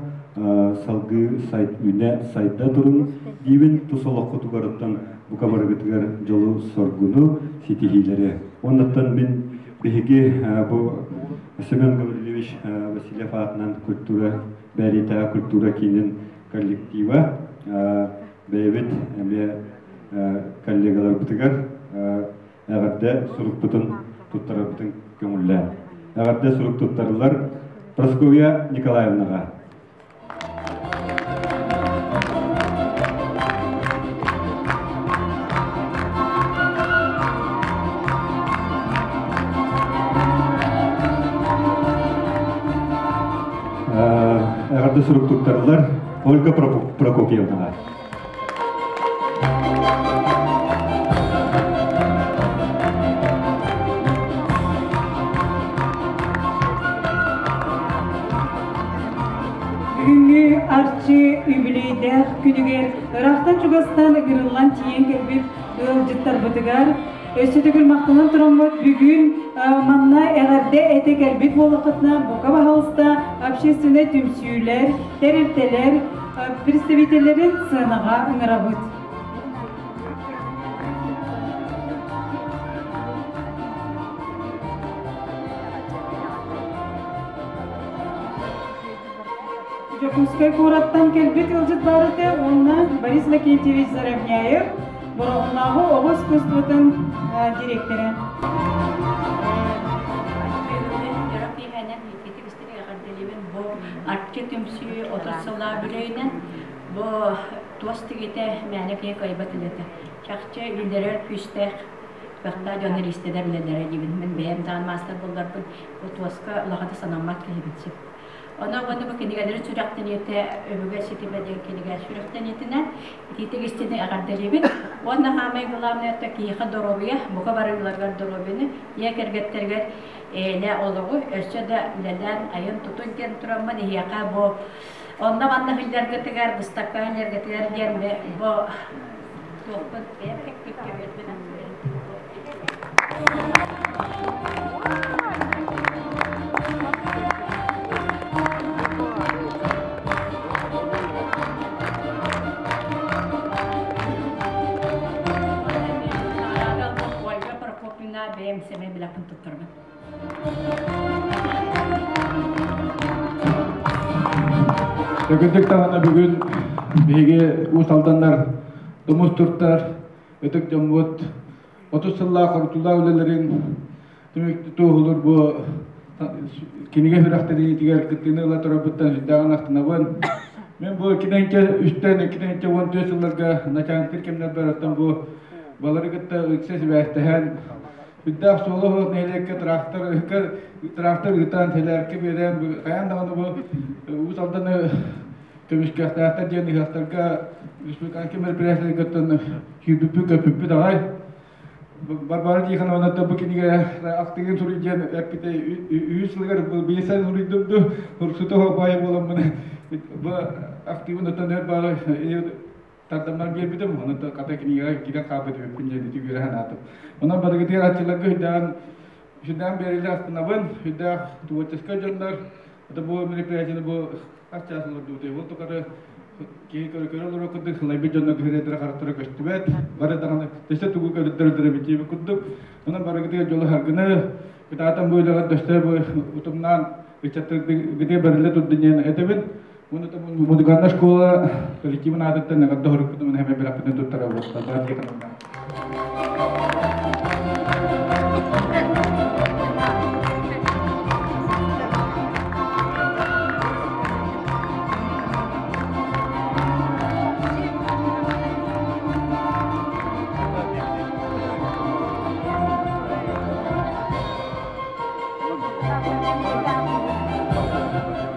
салгыы үүнэ сайда турун диибин тус олоххутугарыттан бука барыгытыгар дьолу-соргуну ситиһиилэри. Оннуттан мин Биһиги бу Семен Гаврильевич Васильев аатынан культура Бээрийэтээҕи культура киинин коллектива бэйэбит эмиэ коллегаларбытыгар эҕэрдэ сурукпутун туттарарбытын көҥүллээн. Эҕэрдэ сурук туттарыллар Прасковья Николаевнаҕа. Эҕэрдэ сурук туттарылар Ольга Прокопьевнаҕа. Бүгүҥҥү Арчы үбүлүөйдээх күнүгэр ыраахтан-чугастан ыҥырыллан тиийэн кэлбит ыалдьыттарбытыгар өссө төгүл махтанан тураммыт бүгүн манна эҕэрдэ этэ кэлбит буоллаххытына бука баһаалыста общественнай түмсүүлэр, тэрилтэлэр представителлэрин сыанаҕа ыҥырабыт. Дьокуускай куораттан кэлбит ыалдьыт баар этэ уонна Борис Лакентьевич Заровняев, Бороҕоннооҕу оҕо искусствотын директора. Бу Арчы түмсүү 30 сыллаах бүлэйинэн бу туос тигитэ мээнэ киһи кыайбат үлэтэ. Чахчы үлэлэрэр күүстээх кыахтаах дьон илиистэнэр үлэлэрэ диибин. Мин бэйэм даҕаны маастар буолларбын бу туоска улаханы санаммат киһибин сөп. Онон уонна бу кинигэлэри сүрэхтэниитэ Өбүгэ ситимэ диэн кинигэ сүрэхтэниитинэн итиитик истини эҕэрдэлиибит. Уонна саамай главное киһиэхэ доруобуйа, бука барыларыгар доруобуйаны, ийэ кэргэттэригэр эйэлээх олоҕу өссө да үлэлээн айан-тутун диэн тураммын эһиэхэ бу онно-манна сылдьаргытыгар, быстакка сылдьаргытыгар диэн бу туохпун бэйэм кэппиккэ Ольга Прокопьевна бэйэм сэмэй билэхпин туттарбын. Өкүрдүк даҕаны бүгүн биһиги Уус Алданнар тумус туттар ытык дьоммут 30 сыллаах хорутуулаах үлэлэрин түмүк туоһулуур бу кинигэ сүрэхтэниитигэр кыттыыны ыла турарбыттан сүрдээҕин астынабын. Мен бу киненче үстэн киненче 14 сылларга начальник кэмнэрбэр оттон бу балары кытта ыкса сибээстэһэн сүрдээх суола суох нэһилиэккэ трактор трактор ыытан сэлээркэ биэрэн хайаан даҕаны бу Уус Алданы көмүскүөхтээхтэр диэн ыһыахтарга республиканский мероприятиеларга сүүрбүппүт көппүппүт аҕай. Варвара Тихоновна бу кинигэ ахтыгын суруй диэн эппитэ үһүс сылыгар биир сайын суруйдум ду урсута баайа буоламмын бу актыыбын оттон өр баҕа тардаммар биэрбитим онон хата кинигэҕэ киирэн хаалбыт эбиппин диэн ити үөрэ санаатым. Онон барыгытыгар аччыларга үрдээн үрдээн биэрэлэр астынабын үрдээх творческай дьоннор это бу мероприятиены бу хас чаас олордубутай ол тухары киһи көрө олорор курдук сылайбыт дьонно көһөрөдөрө харахтара көстүбэт бары даҕаны төссө тугу көрдөрдөрө битиэбит курдук онон барыгытыгар дьолу харгыны кытаатан бу үлэҕэ дөстө бу утумнаан ыччаттаргытыгар барылла турдун диэн этэбин музыкальная школа коллективын аатыттан эҕэрдэ хорукпутун хэбэ бэлэхпитин туттарабыт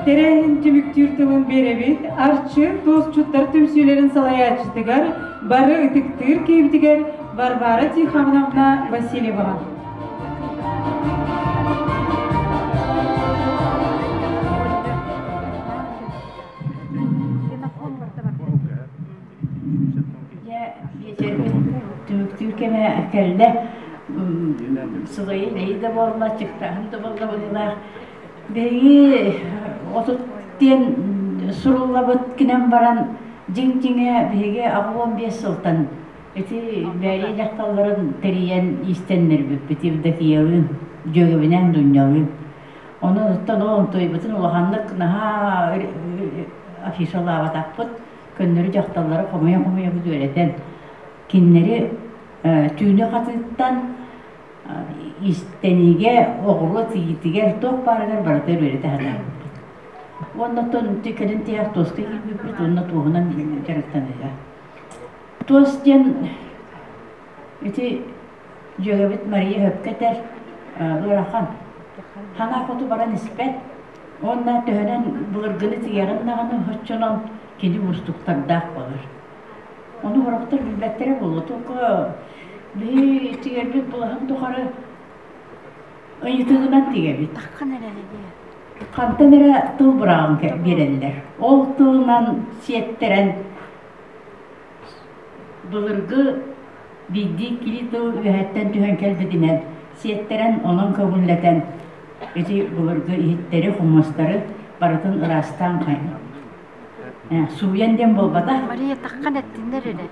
Тэрээһин түмүктүүр тылын биэрэбит Арчы туосчуттар түмсүүлэрин салайааччытыгар бары ытыктыыр киһибитигэр Варвара Тихоновна Васильеваҕа. Түмүктүүр кэмэ кэллэ. Сылайы илэйи да буолла, чыктааһын да буолла быһыылаах. Биһиги 30 диэн суруллабыт гынан баран дьиҥ-дьиҥэ биһиги 85 сылтан ити бэйэ дьахталларын тэрийэн иистэннэрбиппит Евдокиялыын, дьүөгэбинээн Дуннялыын. Онон оттон ол онтуйбутун улаханнык наһаа афишалаабатахпыт. Көннөрү дьахталлары хомуйа-хомуйабыт үөрэтэн кинилэри түүнү хатыыттан истэниигэ, оҕуруот тигиитигэр туох баарыгар барыта үөрэтэ сатаабыппыт. Уонна оттон кэлин тиһэх туоска киирбиппит уонна туоһунан дьарыктаныыга. Туос диэн ити дьүөгэбит Мария сөпкө этэр, ыарахан. Санаа хоту баран испэт. Уонна төһөнөн былыргыны тигэҕин даҕаны оччонон кини уустуктардаах буолар. Ону сорохтор билбэттэрэ буолуо. Только биһи тигэрбит былаһын тухары ыйытыгынан тигэбит. Хантан эрэ тыл быраҕан биэрэллэр. Ол тылынан сиэттэрэн былыргы биирдии кили тыл үөһэттэн түһэн кэлбитинэн сиэттэрэн онон көҥүллэтэн ити былыргы иһиттэри, хомуостары барытын ыраастаан Сууйан диэн буолбатах. Мария таххан эттиннэр эрэ.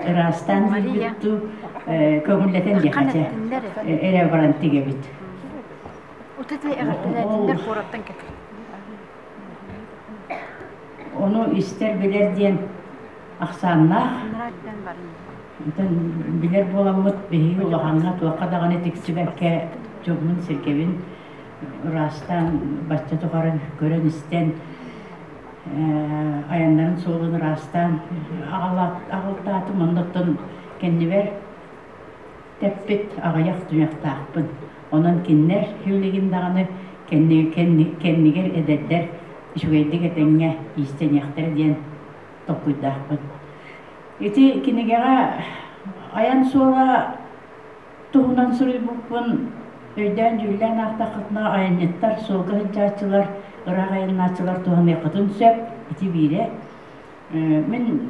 Ыраастаан диэбит көҥүллэтэн диэхэ эрэ баран тигэбит. Утаты эҕэрдэлээтиннэр куораттан кэлэр. Ону истэр билэр диэн ахсааннаах. Онтон билэр буоламмыт биһиги улахаҥҥа туохха даҕаны тиксибэккэ дьоммун-сэргэбин ыраастаан бачча тухары көрөн-истэн айаннарын суолун ыраастаан аҕалтаатым. Оннуттан кэннибэр тэппит аҕыйах туйахтаахпын. Онон кинилэр билигин даҕаны кэннигэр эдэрдэр үчүгэйдик этэҥҥэ иистэниэхтэрэ диэн толкуйдаахпын. Ити кинигэҕэ айан суола туһунан суруйбуппун өйдөөн-дьүүллээн аахтаххытына айанньыттар, суолга сылдьааччылар, ыраах айаннааччылар туһаныаххытын сөп. Ити биирэ. Мин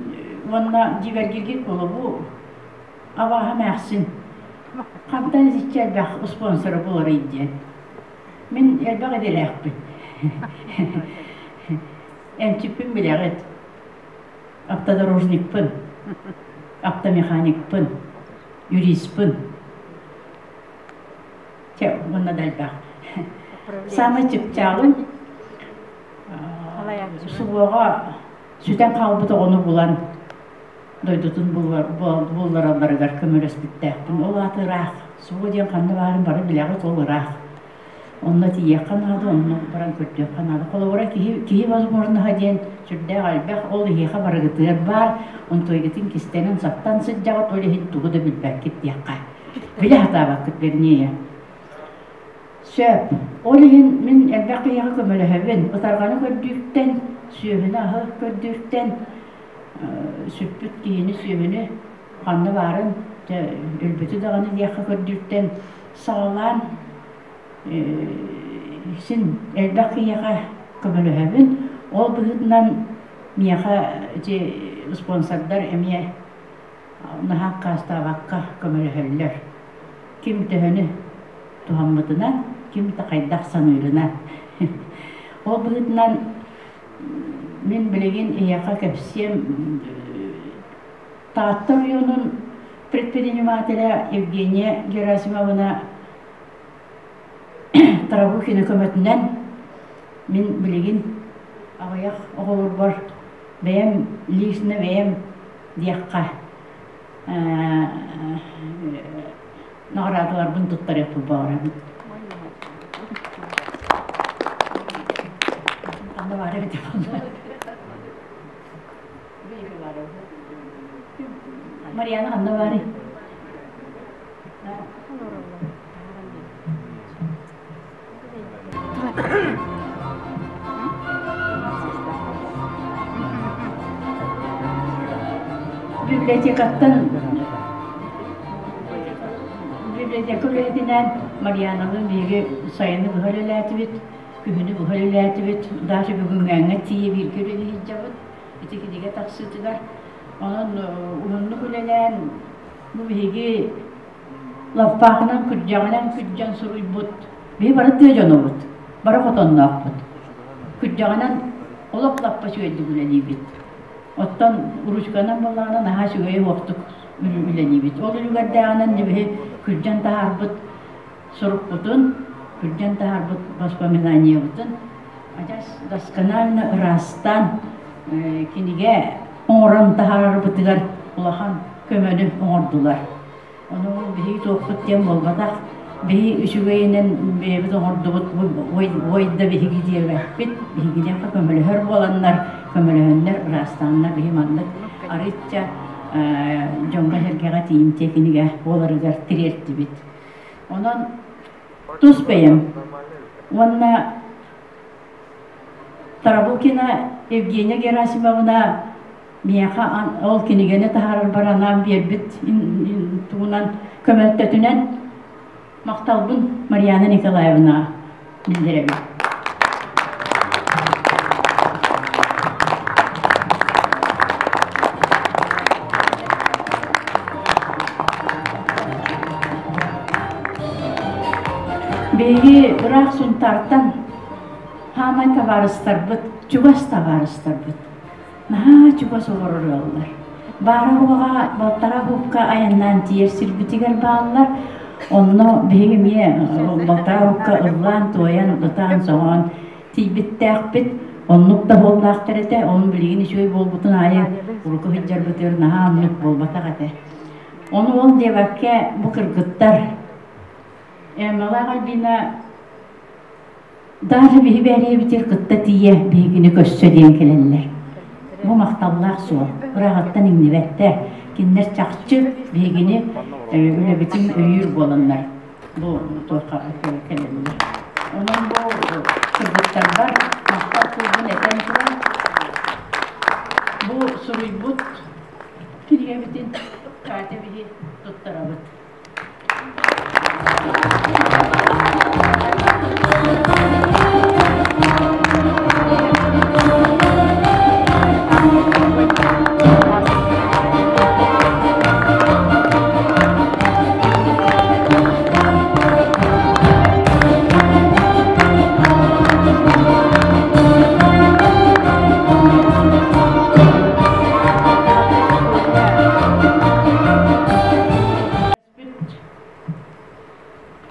уонна дьиибэргиргит буолуо абааһы эмээхсин хантан итиччэ элбэх спонсора буоларый диэн. Мин элбэх идэлээхпин. Эмчиппин билэҕит. Автодорожникпын, автомеханикпын, юристпын. Чэ, уонна да элбэх. Саамай чыпчаалын субуоҕа сүтэн хаалбыт оҕону булан дойдутун булларалларыгар көмөлөспүттээхпин. Ол аата ыраах. Суо диэн ханна баарын бары билэҕит, ол ыраах. Онно тиийиэххэ наада, онно баран көрдүөххэ наада. Холобура, киһи, киһи возможноһа диэн сүрдээх элбэх, ол иһиэхэ барыгытыгар баар, онтуойгытын кистэнэн саптан сылдьаҕыт, ол иһин тугу да билбэккит диэххэ. Билэ сатаабаккыт вернее. Сөп. Ол иһин мин элбэх киһиэхэ көмөлөһөбүн. Ытарҕаны көрдүүртэн, сүөһүнү-аһы көрдүүртэн, сүппүт киһини, сүөһүнү ханна баарын, дьэ, өлбүтү даҕаны диэххэ көрдүүртэн саҕалаан син элбэх киһиэхэ көмөлөһөбүн. Ол быһыытынан миэхэ ити спонсордар эмиэ наһаа аккаастаабакка көмөлөһөллөр. Ким төһөнү туһаммытынан, ким да хайдах саныырынан. Ол быһыытынан мин билигин эйиэхэ кэпсиэм Таатта оройуонун предпринимателэ Евгения Герасимовна Тарабукина көмөтүнэн мин билигин аҕыйах оҕолорбор бэйэм лично бэйэм диэххэ наҕараадаларбын туттарыахпын баҕарабын. Ханна баар эбитэ буолла. Марьяна ханна баарый? Библиотекаттан библиотека үлэһитинээн Марьяналыын биһиги сайыны быһа үлэлээтибит, күһүнү быһа үлэлээтибит, даже бүгүҥҥээҥҥэ тиийэ бииргэ үлэлии сылдьабыт. Ити кинигэ тахсыытыгар. Онон уһуннук үлэлээн бу биһиги лаппаахынан күрдьэҕинэн күрдьэн суруйбут биһи бары тыа дьонобут, бары хотонноохпут. Күрдьэҕинэн олох лаппа үчүгэйдик үлэлиибит. Оттон ручканан буоллаҕына наһаа үчүгэйи уохтук үлэлиибит. Ол үлүгэрдээҕинэн биһи күрдьэн таһаарбыт сурукпутун, күрдьэн таһаарбыт воспоминаниебытын адьас досконально ыраастаан кинигэ оҥорон таһаарарбытыгар улахан көмөнү оҥордулар. Ону биһиги туохпут диэн буолбатах, биһи үчүгэйинэн бэйэбит оҥордубут, ой да биһиги диэбэппит, биһигиниэхэ көмөлөһөр буоланнар, көмөлөһөннөр, ыраастааннар биһи маннык арыычча дьоҥҥо-сэргэҕэ тиийимтиэ кинигэ буоларыгар тириэртибит. Онон тус бэйэм уонна Тарабукина Евгения Герасимовна миэхэ ол кинигэни таһаарарбар анаан биэрбит тугунан көмөлтөтүнэн махталбын Марьяна Николаевна биллэрэбин. Биһиги ыраах Сунтаартан хаамай табаарыстарбыт, чугас табаарыстарбыт наһаа чугас олорор ыаллар. Баара-суоҕа балтараа кубка айаннаан тиийэр сирбитигэр бааллар. Онно биһиги эмиэ балтараа кубка ыллаан-туойан, ытаан-соҥоон тиийбиттээхпит. Оннук да буоллаахтар этэ, онун билигин үчүгэй буолбутун аайы урукку сылдьарбытыгар наһаа оннук буолбатах этэ. Ону ол диэбэккэ бу кыргыттар Эммалаах Альбина даже биһи бээрийэбитигэр кытта тиийэ биһигини көрсө диэн кэлэллэр. Бу махталлаах суол. Ырааҕыттан иҥнибэттэр. Кинилэр чахчы биһигини үлэбитин өйүүр буоланнар бу туохха кэлэллэр. Онон бу кыргыттарбар махтал тылбын этэн туран бу суруйбут кинигэбитин Катя биһи туттарабыт.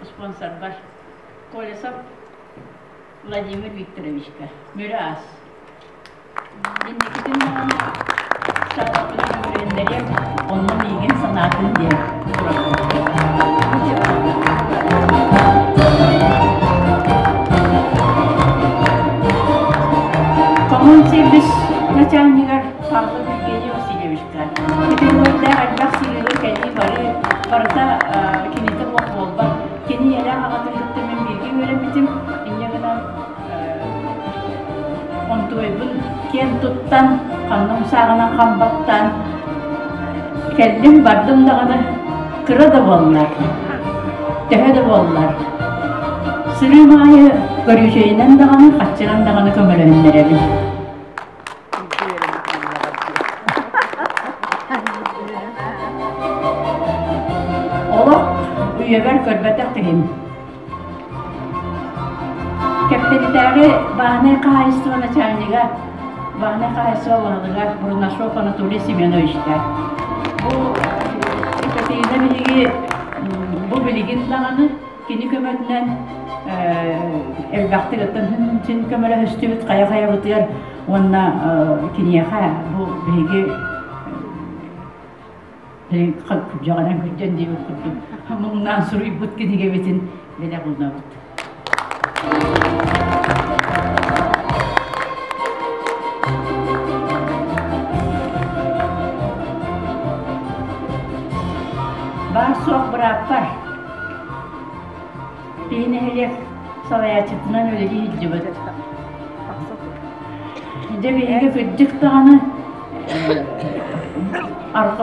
Спонсорбар Колесов Владимир Викторовичка Мүрү ас. Инникитин даҕаны саалаппытын үөрэннэриэм, онно миигин санаатын диэн Коммунсервис начальнигар Павлов Евгений Васильевичка. Итиннэрдээх элбэх сырыыга кэлии бары барыта кинитэ суох буолбат. Кини ийэлээх аҕатын кытта мин бииргэ үөрэммитим. Инньэ гынан онтуойбун киэн туттан, ханным сааҕынан хам баттаан кэллим, бардым даҕаны кыра да буоллар, төһө да буоллар, сырыым аайы көрүүчэйинэн даҕаны, хаччынан даҕаны көмөлөһүннэрэбин. Олох үйэбэр көрбөтөх киһим. Кэптэнитээҕи бааһынай хаһаайыстыба начальнига, бааһынай хаһаайыстыба баһылыга Бурнашов Анатолий Семеновичка. Бу Екатерина биһиги бу билигин даҕаны кини көмөтүнэн элбэхтик ыттан син көмөлөһүстүбүт хайа-хайабытыгар уонна киниэхэ бу биһиги күрдьэҕинэн күрдьэн диэбит курдук муҥнаан суруйбут кинигэбитин бэлэх уунабыт. Баар суох бырааппар Киһи нэһилиэк салайааччытынан үлэлии сылдьыбыт. Дьэ биһиги кырдьык даҕаны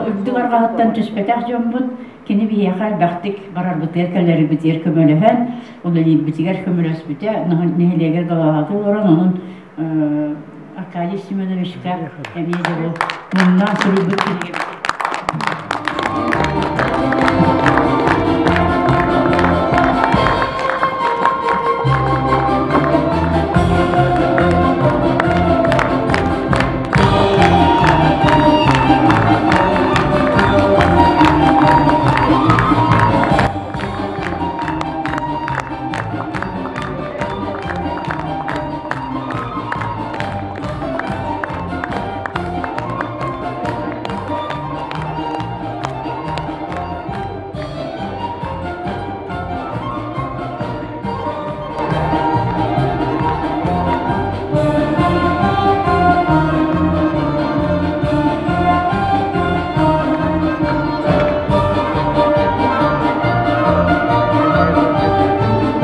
үрдүк арҕаһыттан түспэтэх дьоммут кини биһиэхэ элбэхтик барарбытыгар кэлэрбитигэр көмөлөһөн, үлэлиирбитигэр көмөлөспүтэ, нэһилиэгэр головаҕа олорон онон Аркадий Семеновичка эмиэ дьолу муннаан суруйбут кинигэбит.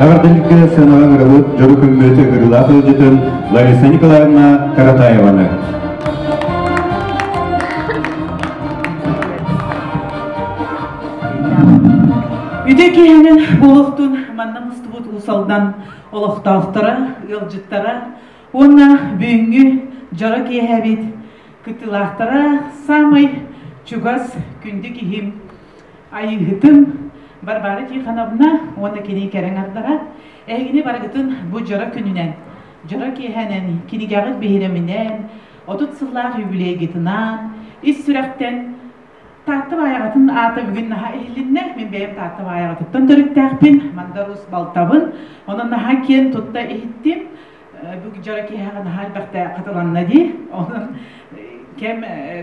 Эҕэрдэликкэ сыанаҕа ыҥырабыт дьоро күммүт ыҥырыылаах ыалдьытын Лариса Николаевна Каратаеваны. Үтө киэһэнэн буолуохтун манна мустубут Уус Алдан олохтоохторо, ыалдьыттара уонна бүгүҥҥү дьоро киэһэбит кыттыылаахтара саамай чугас күндү киһим Айыыһытым Варвара Тихоновна уонна кини кэрэҥ ардара эһигини барыгытын бу дьоро күнүнэн, дьоро киэһэнэн, кинигэҕит биһирэминэн, 30 сыллаах юбилейгытынаан ис сүрэхтэн Таатта Баайаҕатын аата бүгүн наһаа иһилиннэ. Мин бэйэм Таатта Баайаҕатыттан төрүттээхпин, Мандар Уус балтабын. Онон наһаа киэн тутта иһиттим. Бу дьоро киһиэхэ наһаа элбэхтэ хатыланна дии. Онон кэм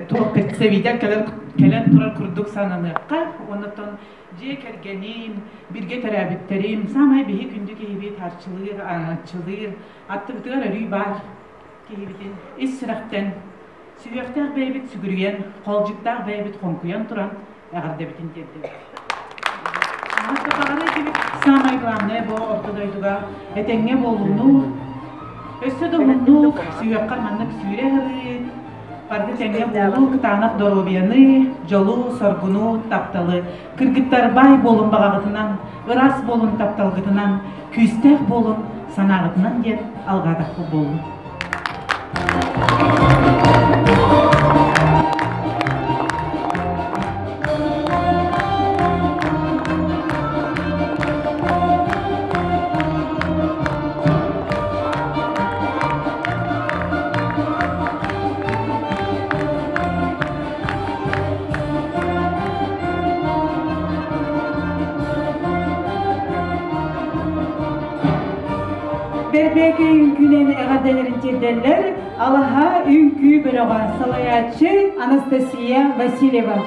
туох представитель кэлэн кэлэн турар курдук сананыахха. Оннуттан дьиэ кэргэним, биргэ төрөөбүттэрим, саамай биһи күндү киһибит арчылыыр, араҥаччылыыр, аттыбытыгар өрүү баар киһибитин ис сүрэхтэн сүһүөхтээх бэйэбит сүгүрүйэн, холдьуктаах бэйэбит хоҥкуйан туран эҕэрдэбитин тиэрдэбит. Самое главное бу орто дойдуга этэҥҥэ буолууну, өссө да уһуннук сүһүөххэр маннык сүүрэ сырыыт, барыта тэҥҥэ буолуу, кытаанах доруобуйаны, дьолу, соргуну, тапталы, кыргыттар баай буолун баҕаҕытынан, ыраас буолун тапталгытынан, күүстээх буолун санааҕытынан диэн алҕаатахпыт буоллун. Бэрбээкэй үҥкүүнэн эҕэрдэлэрин тиэрдэллэр Алаһа үҥкүү бөлөҕө салайааччы Анастасия Васильева.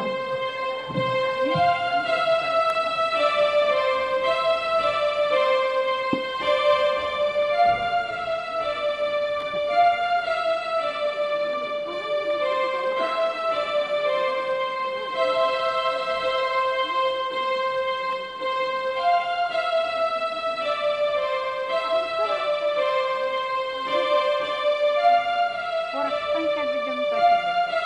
Куораттан кэлбит дьону көрсүбүттэр.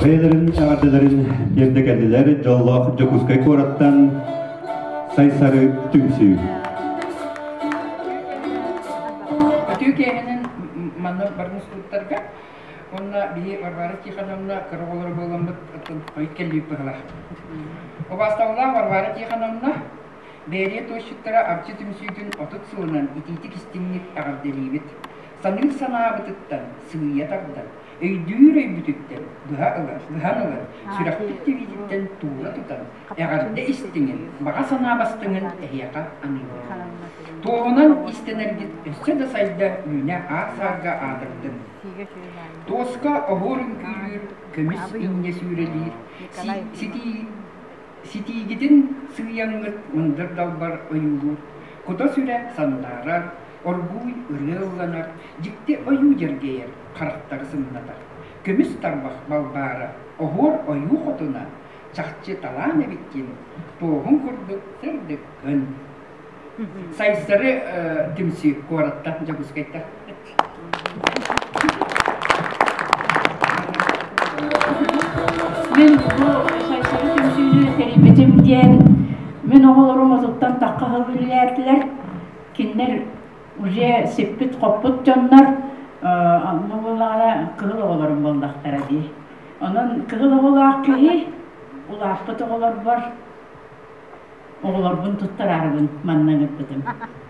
Бэйэлэрин эҕэрдэлэрин тиэрдэ кэллилэр дьоллоох Дьокуускай куораттан Сайсары түмсүү. Манна бары мустубуттарга. Уонна биһи Варвара Тихоновна кыра оҕолоро буоламмыт оттон хойут кэллибит быһыылаах. Убаастабыллаах Варвара Тихоновна, Бээрийэ туосчуттара Арчы түмсүүтүн 30 сылынан итиитик-истиҥник эҕэрдэлиибит. Саныыр санаабытыттан сыыйа тардан, өйдүүр өйбүтүттэн быһа ылан, быһан ылан, сүрэхпит тибиититтэн туура тутан, эҕэрдэ истиҥин, баҕа санаа бастыҥын эһиэхэ аныыбыт. Туоһунан истэнэргит өссө да сайда үүнэ аар-саарга аатырдын. Туоска оһуор үҥкүүлүүр, көмүс инньэ сүүрэлиир, ситии Ситиигитин сыыйаҥҥыт мындыр далбар ойуулуур, кута-сүрэ сандаарар, оргууй ырыа ылланар, дьикти ойуу дьэргэйэр, харахтары сымнатар. Көмүс тарбах балбаара, оһуор ойуу хотуна, чахчы талаан эбиккин, туоһуҥ курдук сырдыккын. Сайсары түмсүү куораттан Дьокуускайтан. Мин бу Сайсары түмсүүнү тэрийбитим диэн мин оҕолорум отуттан тахха сыл үлэлээтилэр. Кинилэр уже сиппит-хоппут дьоннор, онно буоллаҕына кыһыл оҕолорум буоллахтара дии. Онон кыһыл оҕолоох киһи улааппыт оҕолорбор Оҕолорбун туттараарыбын манна ыҥырбытым.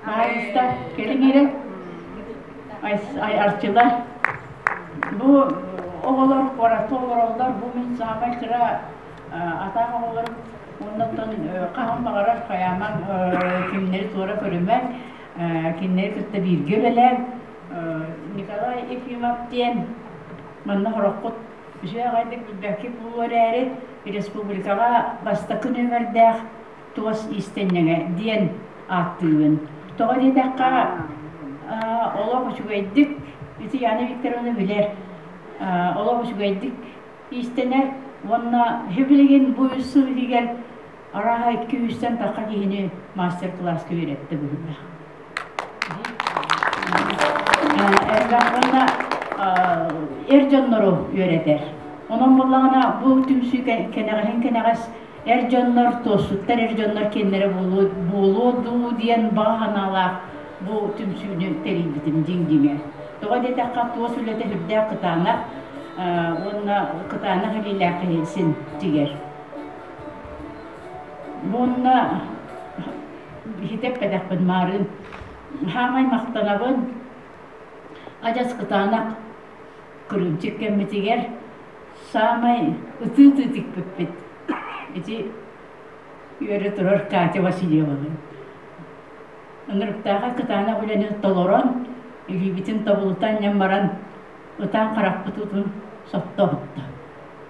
Пожалуйста, кэлиҥ эрэ. Ай Арчылар. Бу оҕолор куоракка олороллор. Бу мин саамай кыра атаах оҕолорум. Оннуттан хаһан баҕарар хайаамаҥ кинилэри туора көрүмэҥ. Кинилэри кытта бииргэ үлэлээҥ. Николай Ефимов диэн манна сороххут Үчүгэй аҕайдык билбэккэ буолуо эрээри, республикаҕа бастакы нүөмэрдээх туос иистэнньэҥэ диэн ааттыыбын. Тоҕо диэтэххэ, олох үчүгэйдик, ити Яна Викторовна билэр, олох үчүгэйдик иистэнэр уонна билигин бу үс сыл иһигэр арааһа 200-тэн тахха киһини мастер-класска үөрэттэ быһыылаах. Элбэх уонна эр дьоннору үөрэтэр. Онон буоллаҕына бу түмсүү кэнэҕэһин кэнэҕэс эр дьоннор, туоссуттар эр дьоннор киэннэрэ буолуо дуу диэн баҕа санаалаах бу түмсүүнү тэрийбитим дьиҥ-дьиҥэ. Тоҕо диэтэххэ туос үлэтэ сүрдээх кытаанах уонна кытаанах илиилээх киһи син тигэр. Уонна Иһитэппэтэхпин маарыын хаамай махтанабын адьас кытаанах кырыымчык кэммитигэр саамай ытыы-ытыы тикпиппит ити үөрэ турар Катя Васильевалыын. Ынырыктааҕы кытаанах үлэни толорон, илиибитин тобулута анньан баран ытаан харахпыт уутун соттообутта.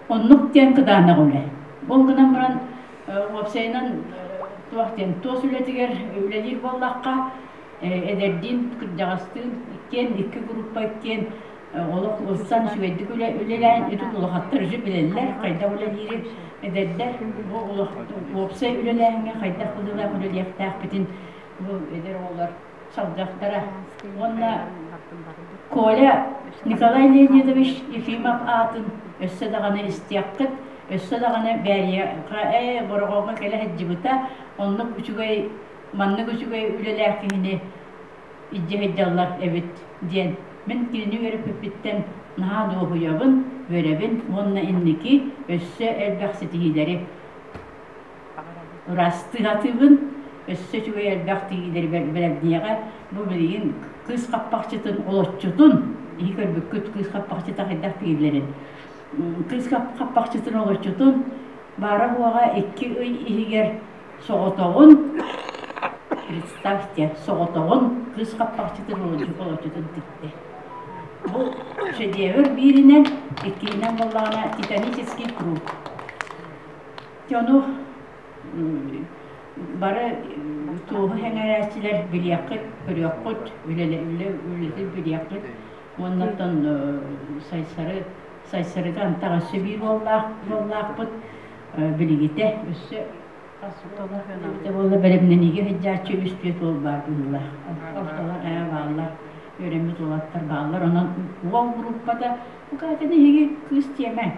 Оннук диэн кытаанах үлэ. Ол гынан баран Уопсайынан туох диэн туос үлэтигэр үлэлиир буоллахха, эдэрдиин, кырдьаҕастыын иккиэн икки группа иккиэн олох ылсан үчүгэйдик үлэлээн итин улахаттар үчү билэллэр хайдах үлэлиири эдэрдэр бу уопсай үлэлээһиҥҥэ хайдах быһыылаах үлэлиэхтээхпитин бу эдэр оҕолор салгыахтара. Уонна Коля Николай Леонидович Ефимов аатын өссө даҕаны истиэххит, өссө даҕаны Бээрийэҕэ ээ Бороҕоҥҥо кэлэ сылдьыбыта, оннук үчүгэй, маннык үчүгэй үлэлээх киһини илдьэ сылдьаллар эбит диэн мин кинини үөрэппиппиттэн наһаа дуоһуйабын, үөрэбин уонна инники өссө элбэх ситиһиилэри ыраастыһатыыбын, өссө үчүгэй элбэх тиийиилэри бэлэмниэҕэ. Бу билигин кыыс хаппахчытын олоччутун, иһи көрбүккүт кыыс хаппахчыта хайдах тиийиллэрин, кыыс хаппахчытын олоччутун баара-суоҕа 2 ый иһигэр соҕотоҕун, представьте, соҕотоҕун кыыс хаппахчытын олоччутун тиктэ. Бу шедевр бииринэн, иккиһинэн буоллаҕына титанический труд. Дьону бары туоһу сэҥээрээччилэр билиэххит, көрүөххүт, үлэтин билиэххит. Уонна оттон Сайсары, Сайсарыга антах өссө биир уоллаахпыт билигитэ өссө эбитэ буолла бэлэмнэниигэ сылдьааччы үс түөрт уол баар быһыылаах. Ортолор ээ бааллар, үөрэммит уолаттар бааллар. Онон уол группата бу Катяны эһиги кыыс диэмэҥ.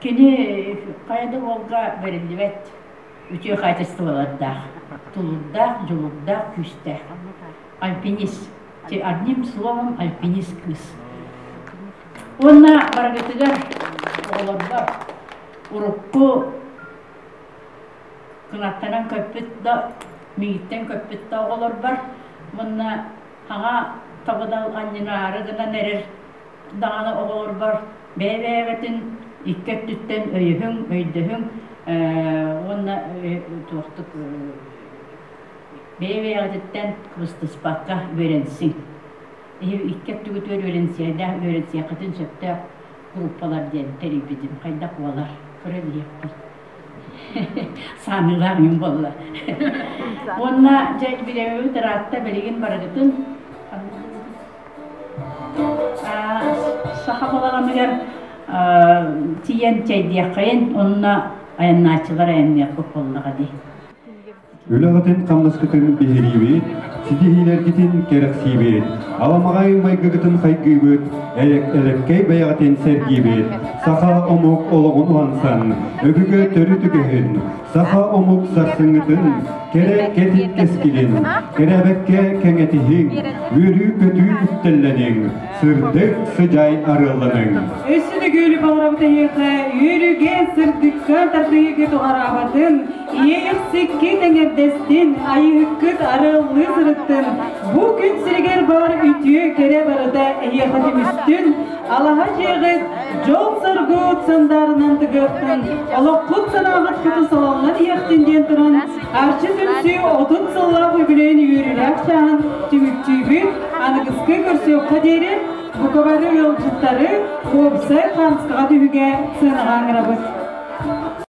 Кини хайа да уолга бэриллибэт үтүө хаачыстыбалардаах, тулуурдаах, дьулуурдаах, күүстээх. Альпинист. Одним словом, альпинист кыыс. Уонна барыгытыгар оҕолорго урукку кынаттанан көппүт да, миигиттэн көппүт да оҕолорбор уонна хаҥа табыдал анньынаары гынан эрэр даҕаны оҕолорбор бэйэ-бэйэҕитин икки өттүттэн өйөһүҥ, өйдөһүҥ уонна туохтук бэйэ-бэйэҕититтэн кыбыстыспакка үөрэнсиҥ. Икки өттүгүтүгэр үөрэнсиэдээх үөрэнсиэххитин сөптөөх группалар диэн тэрийбитим. Хайдах буолар? Көрөн иһиэхпит. Сааныылаах юм буолла. Уонна дьэ бириэмэбит ыраатта билигин барыгытын Саха балаҕаныгар тиийэн чэйдиэххэйин, онно айаннааччылар айанныахпыт буоллаҕа дии. Үлэҕитин-хамнаскытын биһириибит, ситиһиилэргитин кэрэхсиибит, аламаҕай майгыгытын хайгыыбыт, элэккэй бэйэҕитин сэргиибит, саха омук олоҕун уһансан, өбүгэ төрүт үгэһин, саха омук сарсыҥҥытын, кэрэ кэтит кэскилин, кэрээбэккэ кэҥэтиһиҥ, үөрүү-көтүү үктэллэниҥ, сырдык сыдьаай арыалланыҥ. Өссө да күөлү баҕарабыт эһиэхэ, үөрүүгэ, сырдыкка тардыһыыгыт уҕараабатын, иэйэхсиккит эҥэрдэстин, айыһыккыт арыаллыы сырыттын, бу күн сиригэр бар үтүө кэрэ барыта эһиэхэ түмүстүн, алаһа дьиэҕит дьол-соргу сандаарынан тыгыахтын, олоххут санааҕыт хоту салаллан иһиэхтин диэн туран, Арчы түмсүү 30 сыллаах үбүлүөйүн үөрүүлээх чааһын түмүктүүбүт. Аныгыскы көрсүөххэ диэри бука бары ыалдьыттары уопсай хаамыскаҕа түһүгэ сыанаҕа ыҥырабыт.